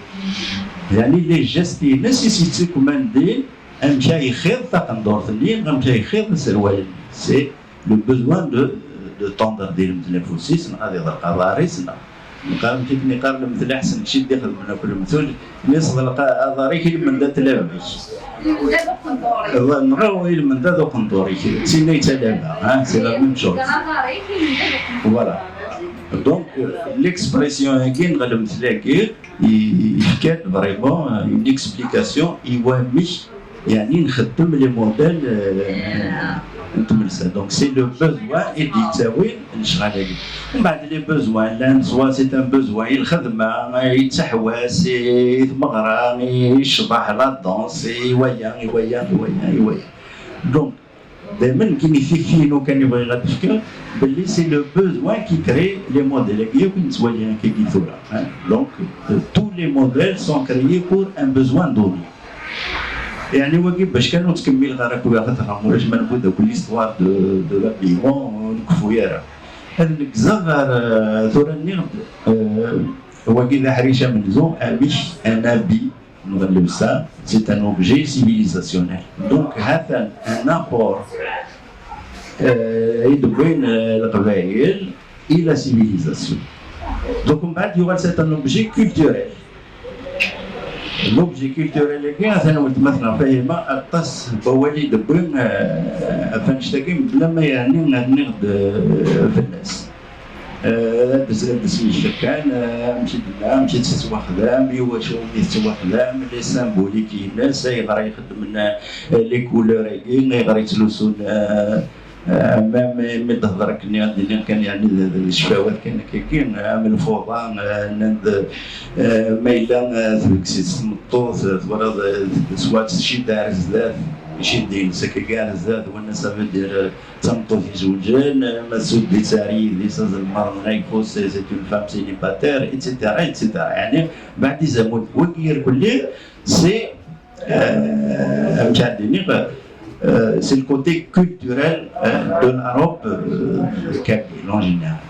Yeɛni, les gestes-ines i s-yettakman din, amek ay ixiḍ taqendurt-nni, amek ay ixiḍ aserwal-nni. C'est le besoin de, de tendre, di lemtel afus-is, neɣ ad iḍelq aḍar-is, neɣ neqqar, amek i ten-iqqar lemtel, aḥsen mačči d-ixedmen akk lemtul, mi s-ḍelq aḍar-ik i lmend ad tlabek. Nɣa i lmend ad uqendur-ik, d tin ay d talaba, hein, c'est la même chose. Voilà. Donc, euh, l'expression-agi neɣ lemtel-agi, i, yefka-d vraiment, euh, une explication i wamek, yeɛni, nxeddem les modèles, euh, n tmelsa. Donc, c'est le besoin i d-yettawin lecɣal-agi. Mbeɛd, les besoins llan, soit c'est un besoin i lxedma, i ttaḥwas, i tmeɣra, i ccḍeḥ, la danse, i waya, i waya, i waya, i waya. Donc, daymen, nekkini tikti-inu kan i bɣiɣ ad d-fkeɣ, belli c'est le besoin qui crée les modèles-agi akk i nettwali akkagi tura, hein. Donc, euh, tous les modèles sont créés pour un besoin donné. Yeɛni, wagi bac kan ur ttkemmileɣ ara akk, axaṭer ulac ma newwi-d akk l'histoire de, de l'habillement, ur nkeffu ara. Ad neggzeɣ ɣer, euh, tura nniɣ-d, euh, wagi d aḥric amenzu, amek un habit neɣ llebsa, c'est un objet civilisationnel. Donc, ha-t-an un apport, euh, i d-wwin, euh, Leqbayel i la civilisation. Donc, mbeɛd yuɣal c'est un objet culturel. L'objet culturel-agi, atan weltma-tneɣ Fahima, aṭas n wawal i d-wwin, euh, ɣef annect-agi, mebla ma yeɛni rniɣ-d, euh, fell-as. Eh, ad d-, ad d-smektiɣ kan, eh, amek i d-tella, amek i tettwaxdam, i wacu i tettwaxdam, les symboliques-ines, ayɣer i xeddmen, eh, les couleurs-agi, ayɣer i ttlusun, eh, eh, même mi d-tehder akken ad d-iniɣ kan, yeɛni d, d ccfawat kan akkagi, eh, am lfuḍa, eh, nnan-d, eh, ma yella, eh, tbegsi-tt tmeṭṭut, eh, twalaḍ, eh, soit tcidd ar zdat, tcidd-ines akkagi ar zdat, wanna ça veut dire, eh, d tameṭṭut izewǧen, ma tsudd-itt ar yidis azelmaḍ n ayeffus, c'est une femme célibataire, et cetera, et cetera. Yeɛni, beɛd izamul, wagi irkelli, c'est, euh, amek ad d-iniɣ, euh, c'est le côté culturel, euh, de la robe, euh, kabyle en général.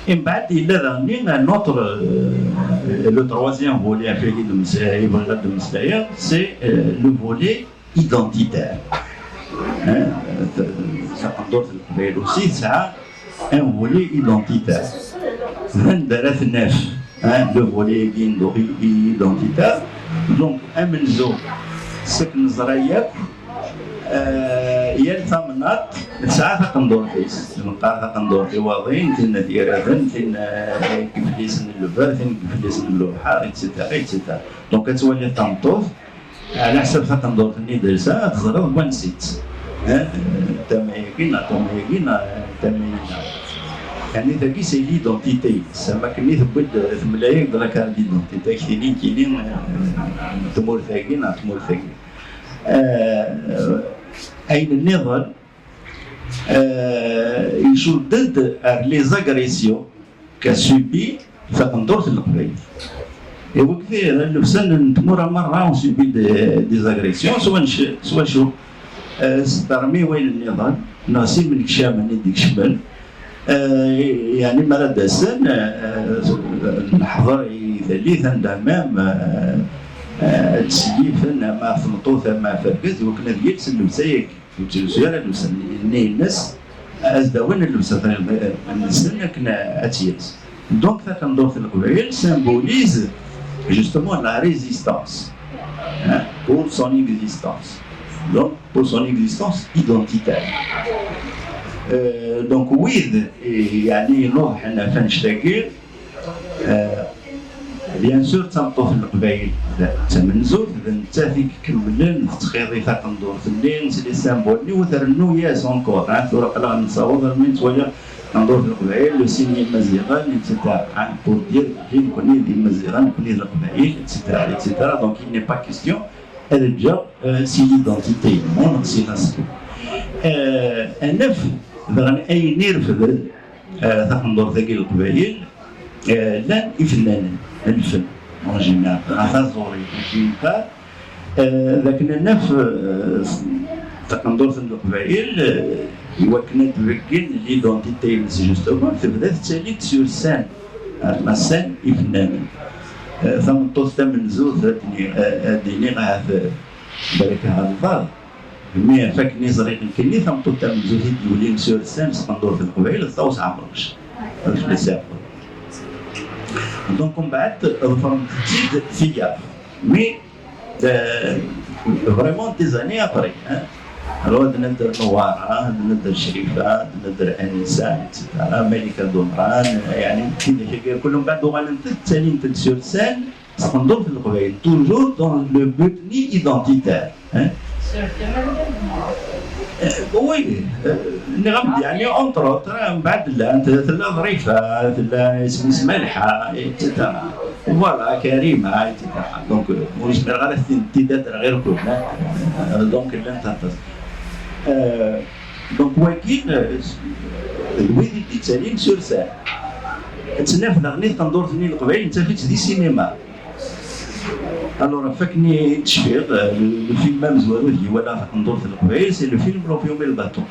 Mbeɛd yella daɣen un autre, euh, le troisième volet ɣef wagi d-, i bɣiɣ ad d-mmeslayeɣ, c'est, euh, le volet identitaire. Hein, euh, taqendurt n Leqbayel aussi tesɛa un volet identitaire. D anda ara t-naf, hein, le volet agi n identitaire. Donc, amenzu, seg neẓra yakk, euh, yal tamnaḍt tesɛa taqendurt-is. Neqqar taqendurt Iwaḍin, tin n At Yiraten, tin, euh, deg Iflisen n Lber, tin deg Iflisen n Lebḥer, et cetera, et cetera. Donc, ad twaliḍ tameṭṭut, ɛla ḥsab taqendurt-nni i d-telsa, ad teẓreḍ n wansi-tt. Eh, tama-agi neɣ tama-agi neɣ tama-agi neɣ. Yeɛni tagi c'est l'identité-ines, am wakken i tewwi-d, temla-yak-d la carte d'identité, ak-tini nekkini, eh, n tmurt-agi neɣ tmurt-agi. Eh, ayen nniḍen, eh, icudd-d ar les agressions qu'a subi taqendurt n Leqbayel. Iwekti llebsan n tmura merra ont subi des, des agressions, s wanc-, s wacu? Eh, s termi wayen nniḍen, neɣ s imnekcamen i d-ikecmen. Eh, yeɛni mi ara d-asen, eh, neḥḍer i tallit anda même, eh, eh, ad d-syifen ama ɣef tmeṭṭut ama ɣef argaz, iwakken ad yels llebsa-agi. Ur ttlusu ara llebsa-nni-ines, ad s-d-awin llebsa-nsen akken ad tt-yels. Donc, taqendurt n Leqbayel symbolise justement la résistance, hein, pour son existence. Donc, pour son existence identitaire. Euh, donc, wid, eh, yeɛni, iruḥen ɣef annect-agi, Eh, bien sûr, d tameṭṭut n Leqbayel, d tamenzut, d nettat i ikemmlen tettxiḍi taqendurt-nni s les symboles-nni, u trennu-yas encore, hein, tura aql-aɣ nessaweḍ armi nettwali taqendurt n Leqbayel, le signe n Imaziɣen, et cetera, hein, pour dire belli nekkni d Imaziɣen, nekkni d Leqbayel, et cetera, et cetera. Donc, il n'est pas question ad ǧǧeɣ, euh, si l'identité-inu neɣ si l'aspect. Euh, ad naf daɣen ayen irefden, euh, taqendurt-agi n Leqbayel, euh, llan ifennanen n lfen, en général, neɣ taẓuri, akken i neqqar, euh, d akken ad naf, euh, taqendurt n Leqbayel, euh, iwakken ad d-beggen l'identité-ines, justement, tebda tettali-d sur scène, ar la scène ifennanen. Euh, tameṭṭut tamenzut, ad d-ni-, euh, ad d-iniɣ ahat, euh, baraka ɣer lbaḍ, mi ɣef akken i ẓriɣ nekkini, tameṭṭut tamenzut i d-yulin sur scène s tqendurt n Leqbayel d Ṭawes Ɛemruc. Donc, mbeɛd, ḍefrent-tt-id tiyaḍ. Mais, euh, vraiment, des années après, hein. Alors, ad nedder Newwara, ad nedder Crifa, ad nedder Anisa, et cetera. Malika Dumran, yeɛni, tidak, kullu mbeɛd uɣalent-d, ttalint-d sur scène, s tqendurt n Leqbayel, toujours dans le but-nni identitaire, hein. Euh, oui, euh, nniɣ-am-d, yeɛni, entre autres, euh, mbeɛd llant, tella Ḍrifa, tella isem-is Malḥa, et cetera. Voilà, Karima, et cetera. Donc, euh, ur zmireɣ ara ad t-id-adreɣ irkul, hein. Euh, donc, llant aṭas. Euh, donc, wagi, euh, d wid i d-yettalin sur scène. Ad tt-naf daɣen i tqendurt-nni n Leqbayel, nettaf-itt di cinéma. Alors, ɣef wakken i d-cfiɣ, euh, le, le film amezwaru deg-i walaɣ taqendurt n Leqbayel, c'est le film L'Opium et le Bâton.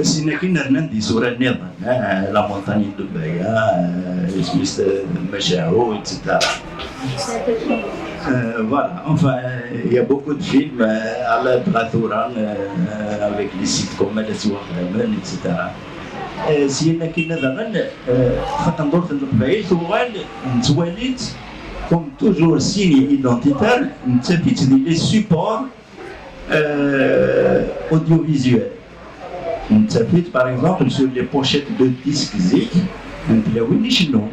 Sin akin rnan-d isura nniḍen, hein, La Montagne de Baya, euh, isem-is, euh, Macahu, et cetera. Euh, voilà, enfin, euh, il y a beaucoup de films, euh, à la Dratura, euh, avec les sitcoms, à la Soirée, et cetera. Euh, syin akkin daɣen, euh, taqendurt n Leqbayel tuɣal, nettwali-tt comme toujours signe identitaire, nettaf-itt di les supports, euh, audiovisuels. Nettaf-it, par exemple, sur les pochettes de disques zik n tlawin icennun.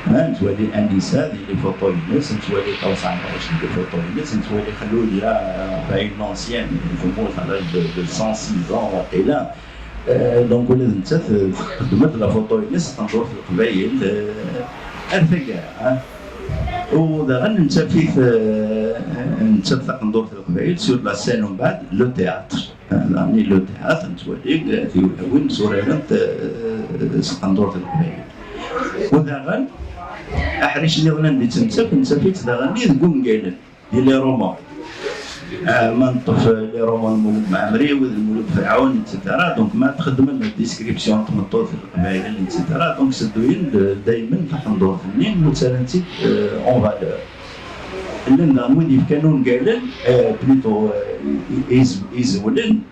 Ha, nettwali Anisa di les photos-ines, nettwali Ṭawes Ɛemruc di les photos-ines, nettwali Xlulya, euh, enfin, une ancienne, temmut à l'âge de, de cent six ans, waqila. Euh, donc, ula d nettat, euh, txeddem-d la photo-ines, taqendurt n Leqbayel, euh, ar taggara, ha. U daɣen nettaf-it, euh, nettaf taqendurt n Leqbayel sur la scène, umbeɛd, le théâtre. Daɣen le théâtre, nettwali, eh, tiwlawin tturarent, eh, s tqendurt n Leqbayel. U daɣen, aḥric nniḍen anda i tt-nettaf, nettaf-itt daɣen deg wungalen, di les romans. Ah, ma neṭṭef, eh, les romans n Mulud Mɛemmri, wid n Mulud Ferɛun, et cetera. Donc, ma txeddmen la description n tmeṭṭut n Leqbayel, et cetera. Donc, sedduyen-d, eh, daymen taqendurt-nni, u ttarran-tt-id, eh, en valeur. Llan daɣen wid yefkan ungalen, eh, plutôt, eh, i-, i-, iz-, izewlen,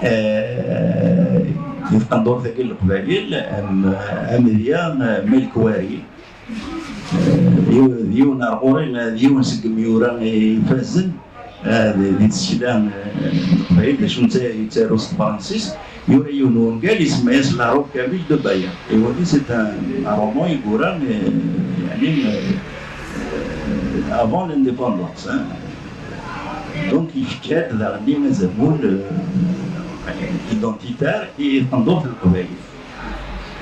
eh, di tqendurt-agi n Leqbayel, am, amedya, eh, Malik Wari, eh, d yiw-, d yiwen ar ɣur-i, d yiwen seg yimyura ifazen, eh, di, di tsekla, eh, n Leqbayel, d acu netta yettaru s tefransist, yura yiwen wungal, isemma-yas La Robe Kabyle de Baya. Et wagi, c'est un, un roman i yura, eh, yani, eh, eh, avant l'indépendance, hein. Donc, yefka-d daɣen azamul, eh, identitaire i tqendurt n Leqbayel.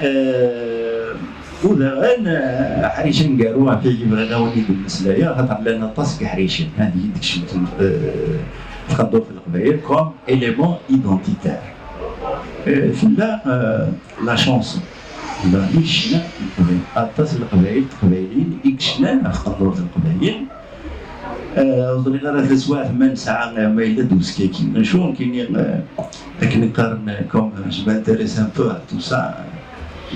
Eh, u daɣen, eh, aḥric aneggaru ɣef wagi bɣiɣ ad wen-id-mmeslayeɣ, xaṭer llan aṭas n yeḥricen, ha, i d-ikecmen, eh, tqendurt n Leqbayel comme élément identitaire. Eh, tella, eh, la chanson. Daɣen i ccna n Leqbayel. Aṭas n Leqbayel, Teqbayliyin i yecnan ɣef tqendurt n Leqbayel. Eh, ur ẓriɣ ara taswiɛt ma nesɛa, eh, ma yella-d uskaki. Acu nekkini, eh, akken i qqaren, eh, comme je m'intéresse un peu à tout ça.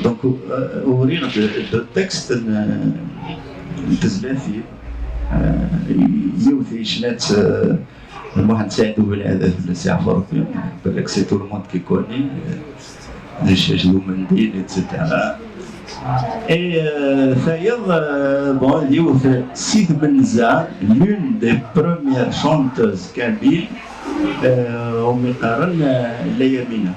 Donc, eh, uriɣ-d deux textes n, n tezlatin. Eh, yiwet yecna-tt, eh, Muḥend Saɛid Ubelɛid, ad fell-as yeɛfu Rebbi, balak c'est tout le monde qui connaît, euh, d ccac d umendil, et cetera. Et, euh, tayeḍ, euh, bon, yiwet si tmenza, l'une des premières chanteuses kabyles, euh, umi qqaren, euh, Layamina.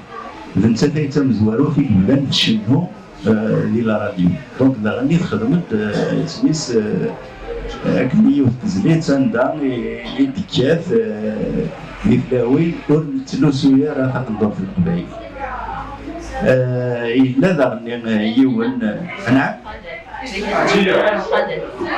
D nettat ay d tamezwarut i yebdan tcennu eh, di la radio. Donc, daɣen i txedmeḍ, eh, isem-is, eh, akken i yiwet tezlit anda i, i d-tekkat, eh, di tlawin ur nettlusu ara taqendurt n Leqbayel. Eh, yella daɣen, eh, yiwen, eh, anɛam?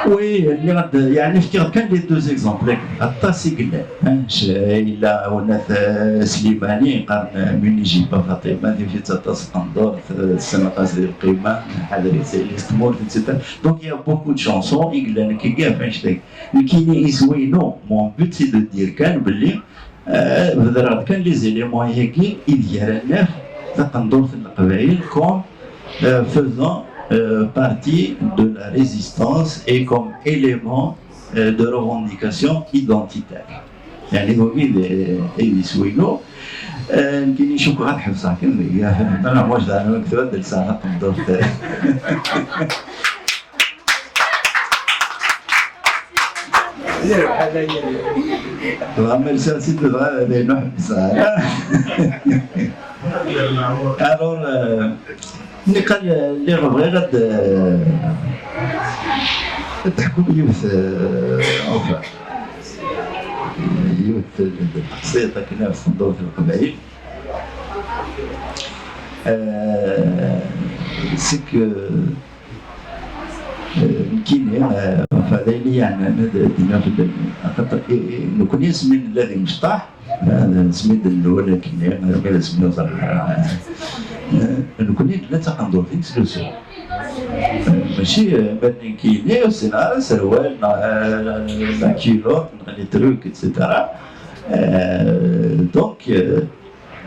Oui, nniɣ-d, yeɛni, fkiɣ-d kan les deux exemples, aṭas i yellan. Hein, c-, yella Awnat, eh, Slimani, qqaren, eh, Mini Jiba Fatima, tif-itt aṭas tqendurt, eh, tessenqas di lqima, ḥader-itt yelli-s tmurt, et cetera. Donc, il y a beaucoup de chansons i yellan akka ɣef annect-agi. Nekkini iswi-inu, mon but, c'est de dire kan belli, eh, bedreɣ-d kan les éléments-agi ideg ara naf taqendurt n Leqbayel comme, eh, faisant, eh, partie de la résistance et comme élément, eh, de revendication identitaire. Yeɛni, wagi d, d iswi-inu. Eh, nekkini cukkeɣ ad ḥebseɣ kan deg, ma nɛemmuc d ɛna mektub ad d-lseɣ taqendurt. Dɣa ma lsiɣ-tt-id, dɣa d ayen ur ḥebbseɣ ara. Alors, eh, Niqal, lliɣ bɣiɣ ad, ad d-ḥkuɣ yiwet, eh, enfin, yiwet n teqsiṭ akken ɣef tmeṭṭut n Leqbayel. Eh, c'est que, eh, nekkini, eh, enfin, d ayen i yeɛnan ad d-iniɣ fell-am. Axaṭer, eh, eh, nekkni asmi nella d imecṭaḥ, Eh, asmi d-nlul akkenni, armi d asmi ur ẓriɣ ara. Eh, nekkni nella d taqendurt i nettlusu. Eh, mačči, eh, ma d nekkini, ur ssineɣ ara aserwal, neɣ, eh, la culotte, neɣ les trucs, et cetera. Eh, donc, eh,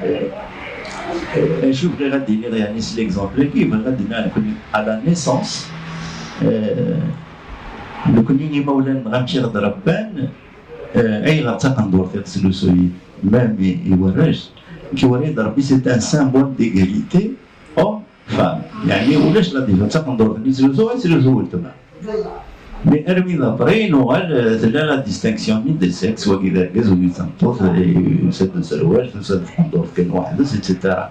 eh, acu bɣiɣ ad d-iniɣ, yeɛni, s l'exemple-agi, bɣiɣ ad d-iniɣ nekkni, à la naissance, eh, nekkni imawlan-nneɣ amek i ɣ-d-rebban, Eh, ayɣer d taqendurt i ɣ-teslusuy même i, i warrac? Nekk iwala-yi-d Rebbi, c'est un symbole d'égalité homme-femme. Yeɛni ulac la différence, d taqendurt-nni i ttlusuɣ, i ttlusu weltma. Mais armi d après, nuɣal, euh, tella la distinction des sexes, wagi d argaz, wagi d tameṭṭut, euh, yusa-d userwal, tusa-d tqendurt kan weḥd-s, et cetera.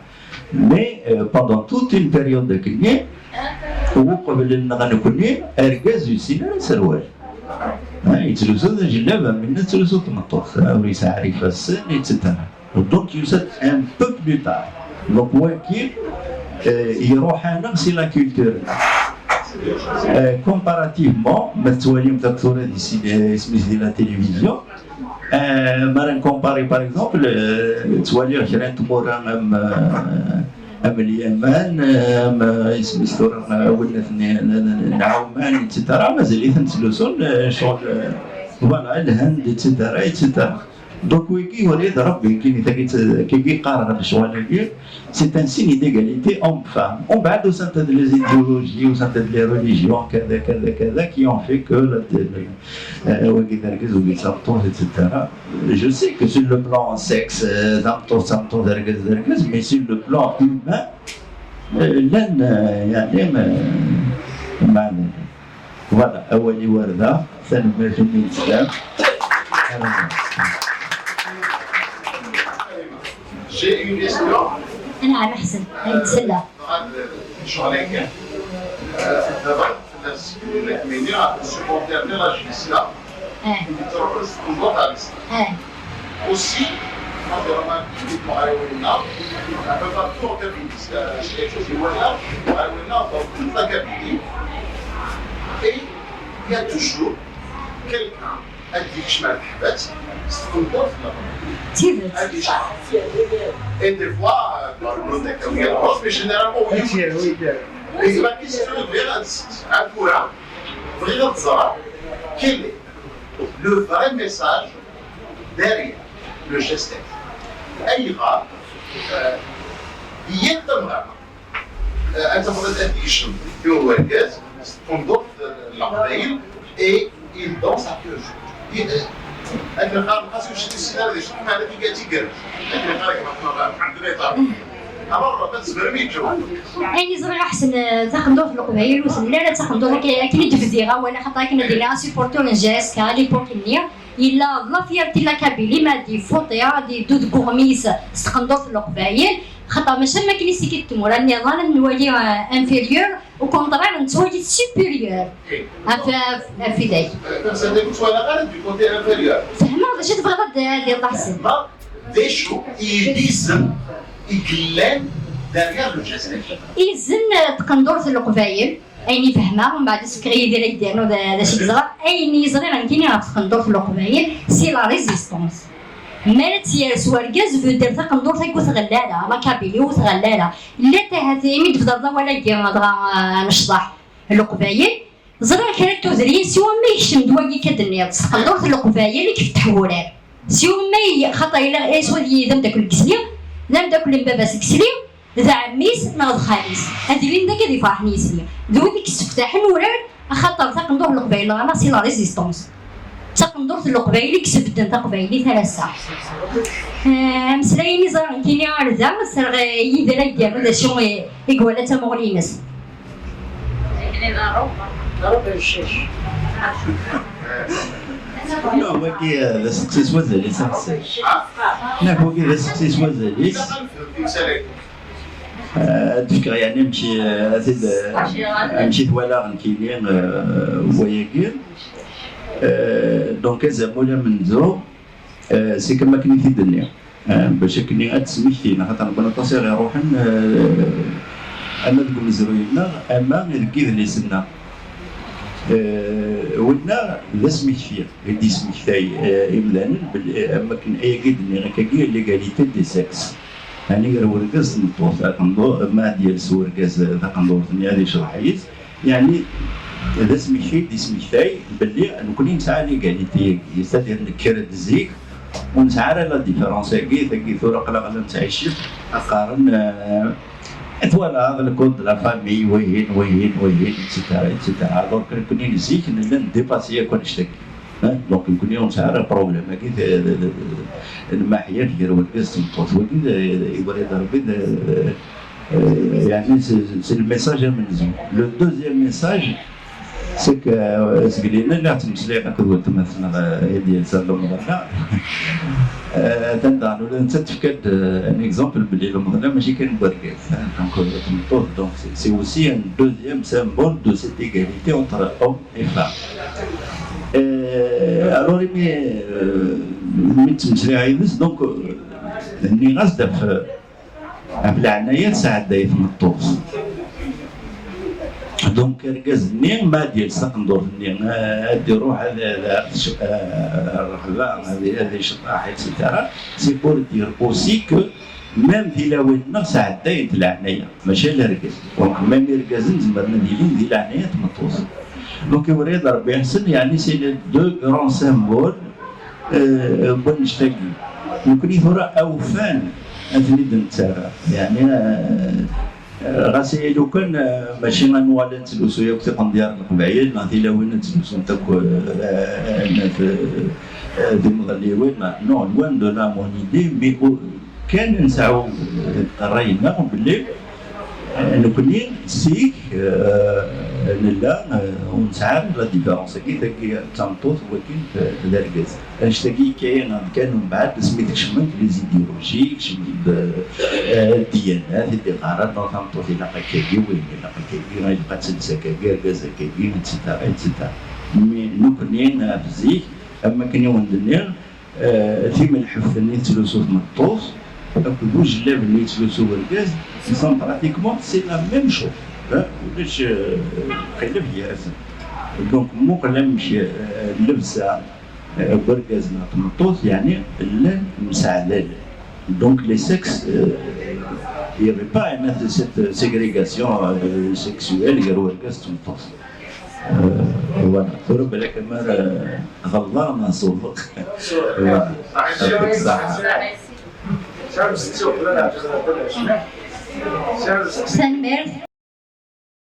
Mais, euh, pendant toute une période akkenni, uqbel-nneɣ nekkni, argaz ur yessin ara aserwal. Hein, yettlusu d ajellab am winna tettlusu tmeṭṭut. Hein, ur yesɛi ara ifassen, et cetera. Donc, yusa-d un peu plus tard. Donc, wagi, euh, iruḥ-aneɣ si la culture. Euh, comparativement, ma tettwalim tura di si-, euh, isem-is di la télévision, euh, ma ncompare, par exemple, euh, ttwaliɣ kra n tmura am, euh, am Lyaman, euh, am, euh, isem-is tura, euh, winnat n, n, n, n Ɛuman, et cetera. Mazal-iten ttlusun, euh, ccɣel, euh, voilà, Lhend, et cetera, et cetera. Donc, wigi, wali d Rebbi, kini tagi, kigi qqareɣ lecɣal-agi, c'est un signe d'égalité homme-femme. Umbeɛd usant-d les idéologies, usant-d les religions, كذا, كذا, كذا, qui ont fait que la, euh, wagi d argaz, wagi d tameṭṭut, et cetera. Je sais que sur le plan sexe, euh, tameṭṭut d tameṭṭut, argaz d argaz, mais sur le plan humain, euh, llan, euh, يعني, euh, ما Voilà, awal-iw ar da, tanemmirt imi i d-teslam. J'ai une question. Anɛam, ḥsen, ay ttella. Lecɣal-agi, daba fell-as nekmini supporter la jeunesse-a, Eh, yettruḥu s tqendurt ar Lezzayer. eh, Aussi, ma d-yeḍra di tmeɣriwin-nneɣ, un peu partout en Kabylie, chez les wala, tmeɣriwin-nneɣ, dans toute la Kabylie. Et il y a toujours quelqu'un ad d-yekcem ar teḥbas s tqendurt-nneɣ. d tidet. Ad yecḍeḥ. Et des fois, euh, par le nom de quelqu'un d'autre, mais généralement, oui. Et la question, bɣiɣ ad s-, ad tura, bɣiɣ ad ẓreɣ quel est le vrai message derrière le geste. Ayɣer, euh, di yal tameɣra, euh, ad tafeḍ ad d-yecceḍ yiwen wergaz s tqendurt n Leqbayel et il danse à cœur joie. Akken qqaren xas ur yessin ara d acu meɛna tigert igerrez. Akken qqaren Mḥend Miṭar. Alors, ma tzemrem i tjawbem. Ayen i ẓriɣ aḥsen, eh, taqendurt n Leqbayel ur telli ara d taqendurt akken, akken i d-bdiɣ awal, axaṭer akken ad iliɣ asupporter n J S K à l'époque-nni, yella d la fierté n la Kabylie, ma ad ifuṭi, ad yeddu deg uɣmis s tqendurt n Leqbayel, axaṭer maca am wakken i s-ikid tmura nniḍen, ad nwali, eh, inférieur, au contraire, nettwali-t supérieur. Ɣef, ɣef, ɣef widak. Tamsalt-agi ur tt-walaɣ ara du côté inférieur. Fehmeɣ d acu tebɣiḍ ad d-, ad d-iḍeḥ Ḥsen. D acu i d izen i yellan derrière le geste? Izen, eh, tqendurt n Leqbayel, ayen i fehmeɣ, mbeɛd asefk i Yidir ad d-yernu d, d acu i yeẓra, ayen i ẓriɣ nekkini ɣef tqendurt n Leqbayel, c'est la résistance. Mi ara tt-yers wergaz, bedder taqendurt-agi ur tɣelli ara, la Kabylie ur tɣelli ara. Llant ahat imi d-tebdiḍ awal-agi, dɣa, eh, necḍeḥ Leqbayel, ẓriɣ kra n tudrin, siwa ma yekcem-d wagi akka d-tenniḍ, s tqendurt n Leqbayel i ifetteḥ wurar. Siwa ma y-, xaṭer yella, eh, siwa d, d ameddakel n yesli, d ameddakel n baba-s n yesli, d ɛemmi-s neɣ d xali-s. Ad ilin d akka ad ifeṛḥen yesli. D wid i yesseftaḥen urar, axaṭer taqendurt n Leqbayel ɣer-neɣ c'est la résistance. D taqendurt n Leqbayel i isbedden taqbaylit ar ass-a. Eh, ameslay-nni ẓriɣ nekkini ar da, ssreɣ, eh, Yidir ad d-yernu d acu i, i iwala d tamuɣli-ines. Akken i d aruba, aruba n ccac. Non, wagi, eh, d asteqsi s wazal-is, a Ḥsen. Nek wagi d asteqsi s wazal-is. Eh, ad d-fkeɣ yeɛni amek i, eh, ad t-id, eh, amek i t-walaɣ nekkini, eh, wayagi. Eh, donc, azamul amenzu, eh, c'est comme akken i t-id-nniɣ. Eh, bac akken ad d-smektin, axaṭer nekkni aṭas i ɣ-iruḥen, eh, ama deg umezruy-nneɣ, ama deg yidlisen-nneɣ. Eh, winna d asmekti i d-yesmektay, eh, imdanen, belli, eh, am wakken ayagi d-nniɣ akkagi, l'égalité des sexes. Ɛni gar urgaz d tmeṭṭut, aqendur, ma ad d-yales urgaz taqendurt-nni ad yecḍeḥ yis, yeɛni d asmekti i d-yesmektay belli nekkni nesɛa l'égalité-agi, c'est-à-dire nekker-d zik, ur nesɛi ara la différence-agi, tagi tura aql-aɣ la nettɛicci, qqaren, eh, twalaḍ le code de la famille, wihin, wihin, wihin, et cetera, et cetera. Donc nekkni n zik nella ndépassi akk annect-agi. Hein? Donc nekkni ur nesɛi ara problème-agi, t-, t-, t-, lmaḥyaf gar urgaz d tmeṭṭut. Wagi d, d, iwala-d Rebbi d, d, yeɛni c'est, c'est le message amenzu. Le deuxième message, C'est que, euh, seg lina lliɣ ttmeslayeɣ akked weltma-tneɣ, euh, i d-yelsan lemḍella. Euh, atan daɣen ula d nettat tefka-d, euh, un exemple belli lemḍella mačči kan n wergaz, hein, donc, euh, tameṭṭut, donc c'est, c'est aussi un deuxième symbole de cette égalité entre hommes et femmes. Euh, alors, imi, euh, mi ttmeslayeɣ yid-s, donc, euh, nniɣ-as-d ɣef, ɣef leɛnaya tesɛedday tmeṭṭut. Donc, argaz-nni ma ad yels taqendurt-nni, ad d-iruḥ ad, ad, ad, ad, rrehba, ad, ad iceṭṭeḥ, et cetera. C'est pour dire aussi que même tilawin-nneɣ sɛeddayent leɛnaya, mačči ala argaz. Donc, même irgazen zemren ad ilin di leɛnaya n tmeṭṭut. Donc, iwriyad Rebbi Ḥsen, yeɛni, c'est les deux grands symboles, euh, n wannect-agi. Nekni tura awfan ad ten-id-nettarra. Yeɛni, euh, ɣas ihi lukan, euh, mačči ad nuɣal ad nettlusu yakk tiqendyar n Leqbayel, neɣ tilawin ad ttlusunt akk, euh, euh, d imḍelliwin, neɣ, non, loin de là mon idée, mais au-, kan nesɛu, euh, ṛṛay-nneɣ belli, euh, nekni zik, euh, nella, euh, ur nesɛi ara la différence-agi, tagi d tameṭṭut, wakin d, d argaz. Annect-agi yekka-yaɣ-d kan umbeɛd asmi d-kecment les idéologies, kecment-d, euh, ddyanat i d-iqqaren, non, tameṭṭut ilaq akkagi, wihin ilaq akkagi, ilaq ad tels akkagi, argaz akkagi, et cetera, et cetera. Mais nekni, euh, zik, am wakken i wen-d-nniɣ, euh, timelḥeft-nni tettlusu tmeṭṭut akked ujellab-nni yettlusu urgaz, ils sont pratiquement, c'est la même chose, hein, ulac, euh, lxilaf gar-asen. Donc, muqel amek, euh, llebsa, euh, n urgaz neɣ tmeṭṭut, yeɛni, llan mseɛdalen. Donc, les sexes, euh, il n'y avait pas, hein, cette ségrégation, euh, sexuelle gar urgaz d tmeṭṭut. Euh, voilà. Tura balak amar, euh, ɣelḍeɣ neɣ sewḍeɣ. Voilà. Yɛṭik ṣṣeḥḥa. Tanemmirt.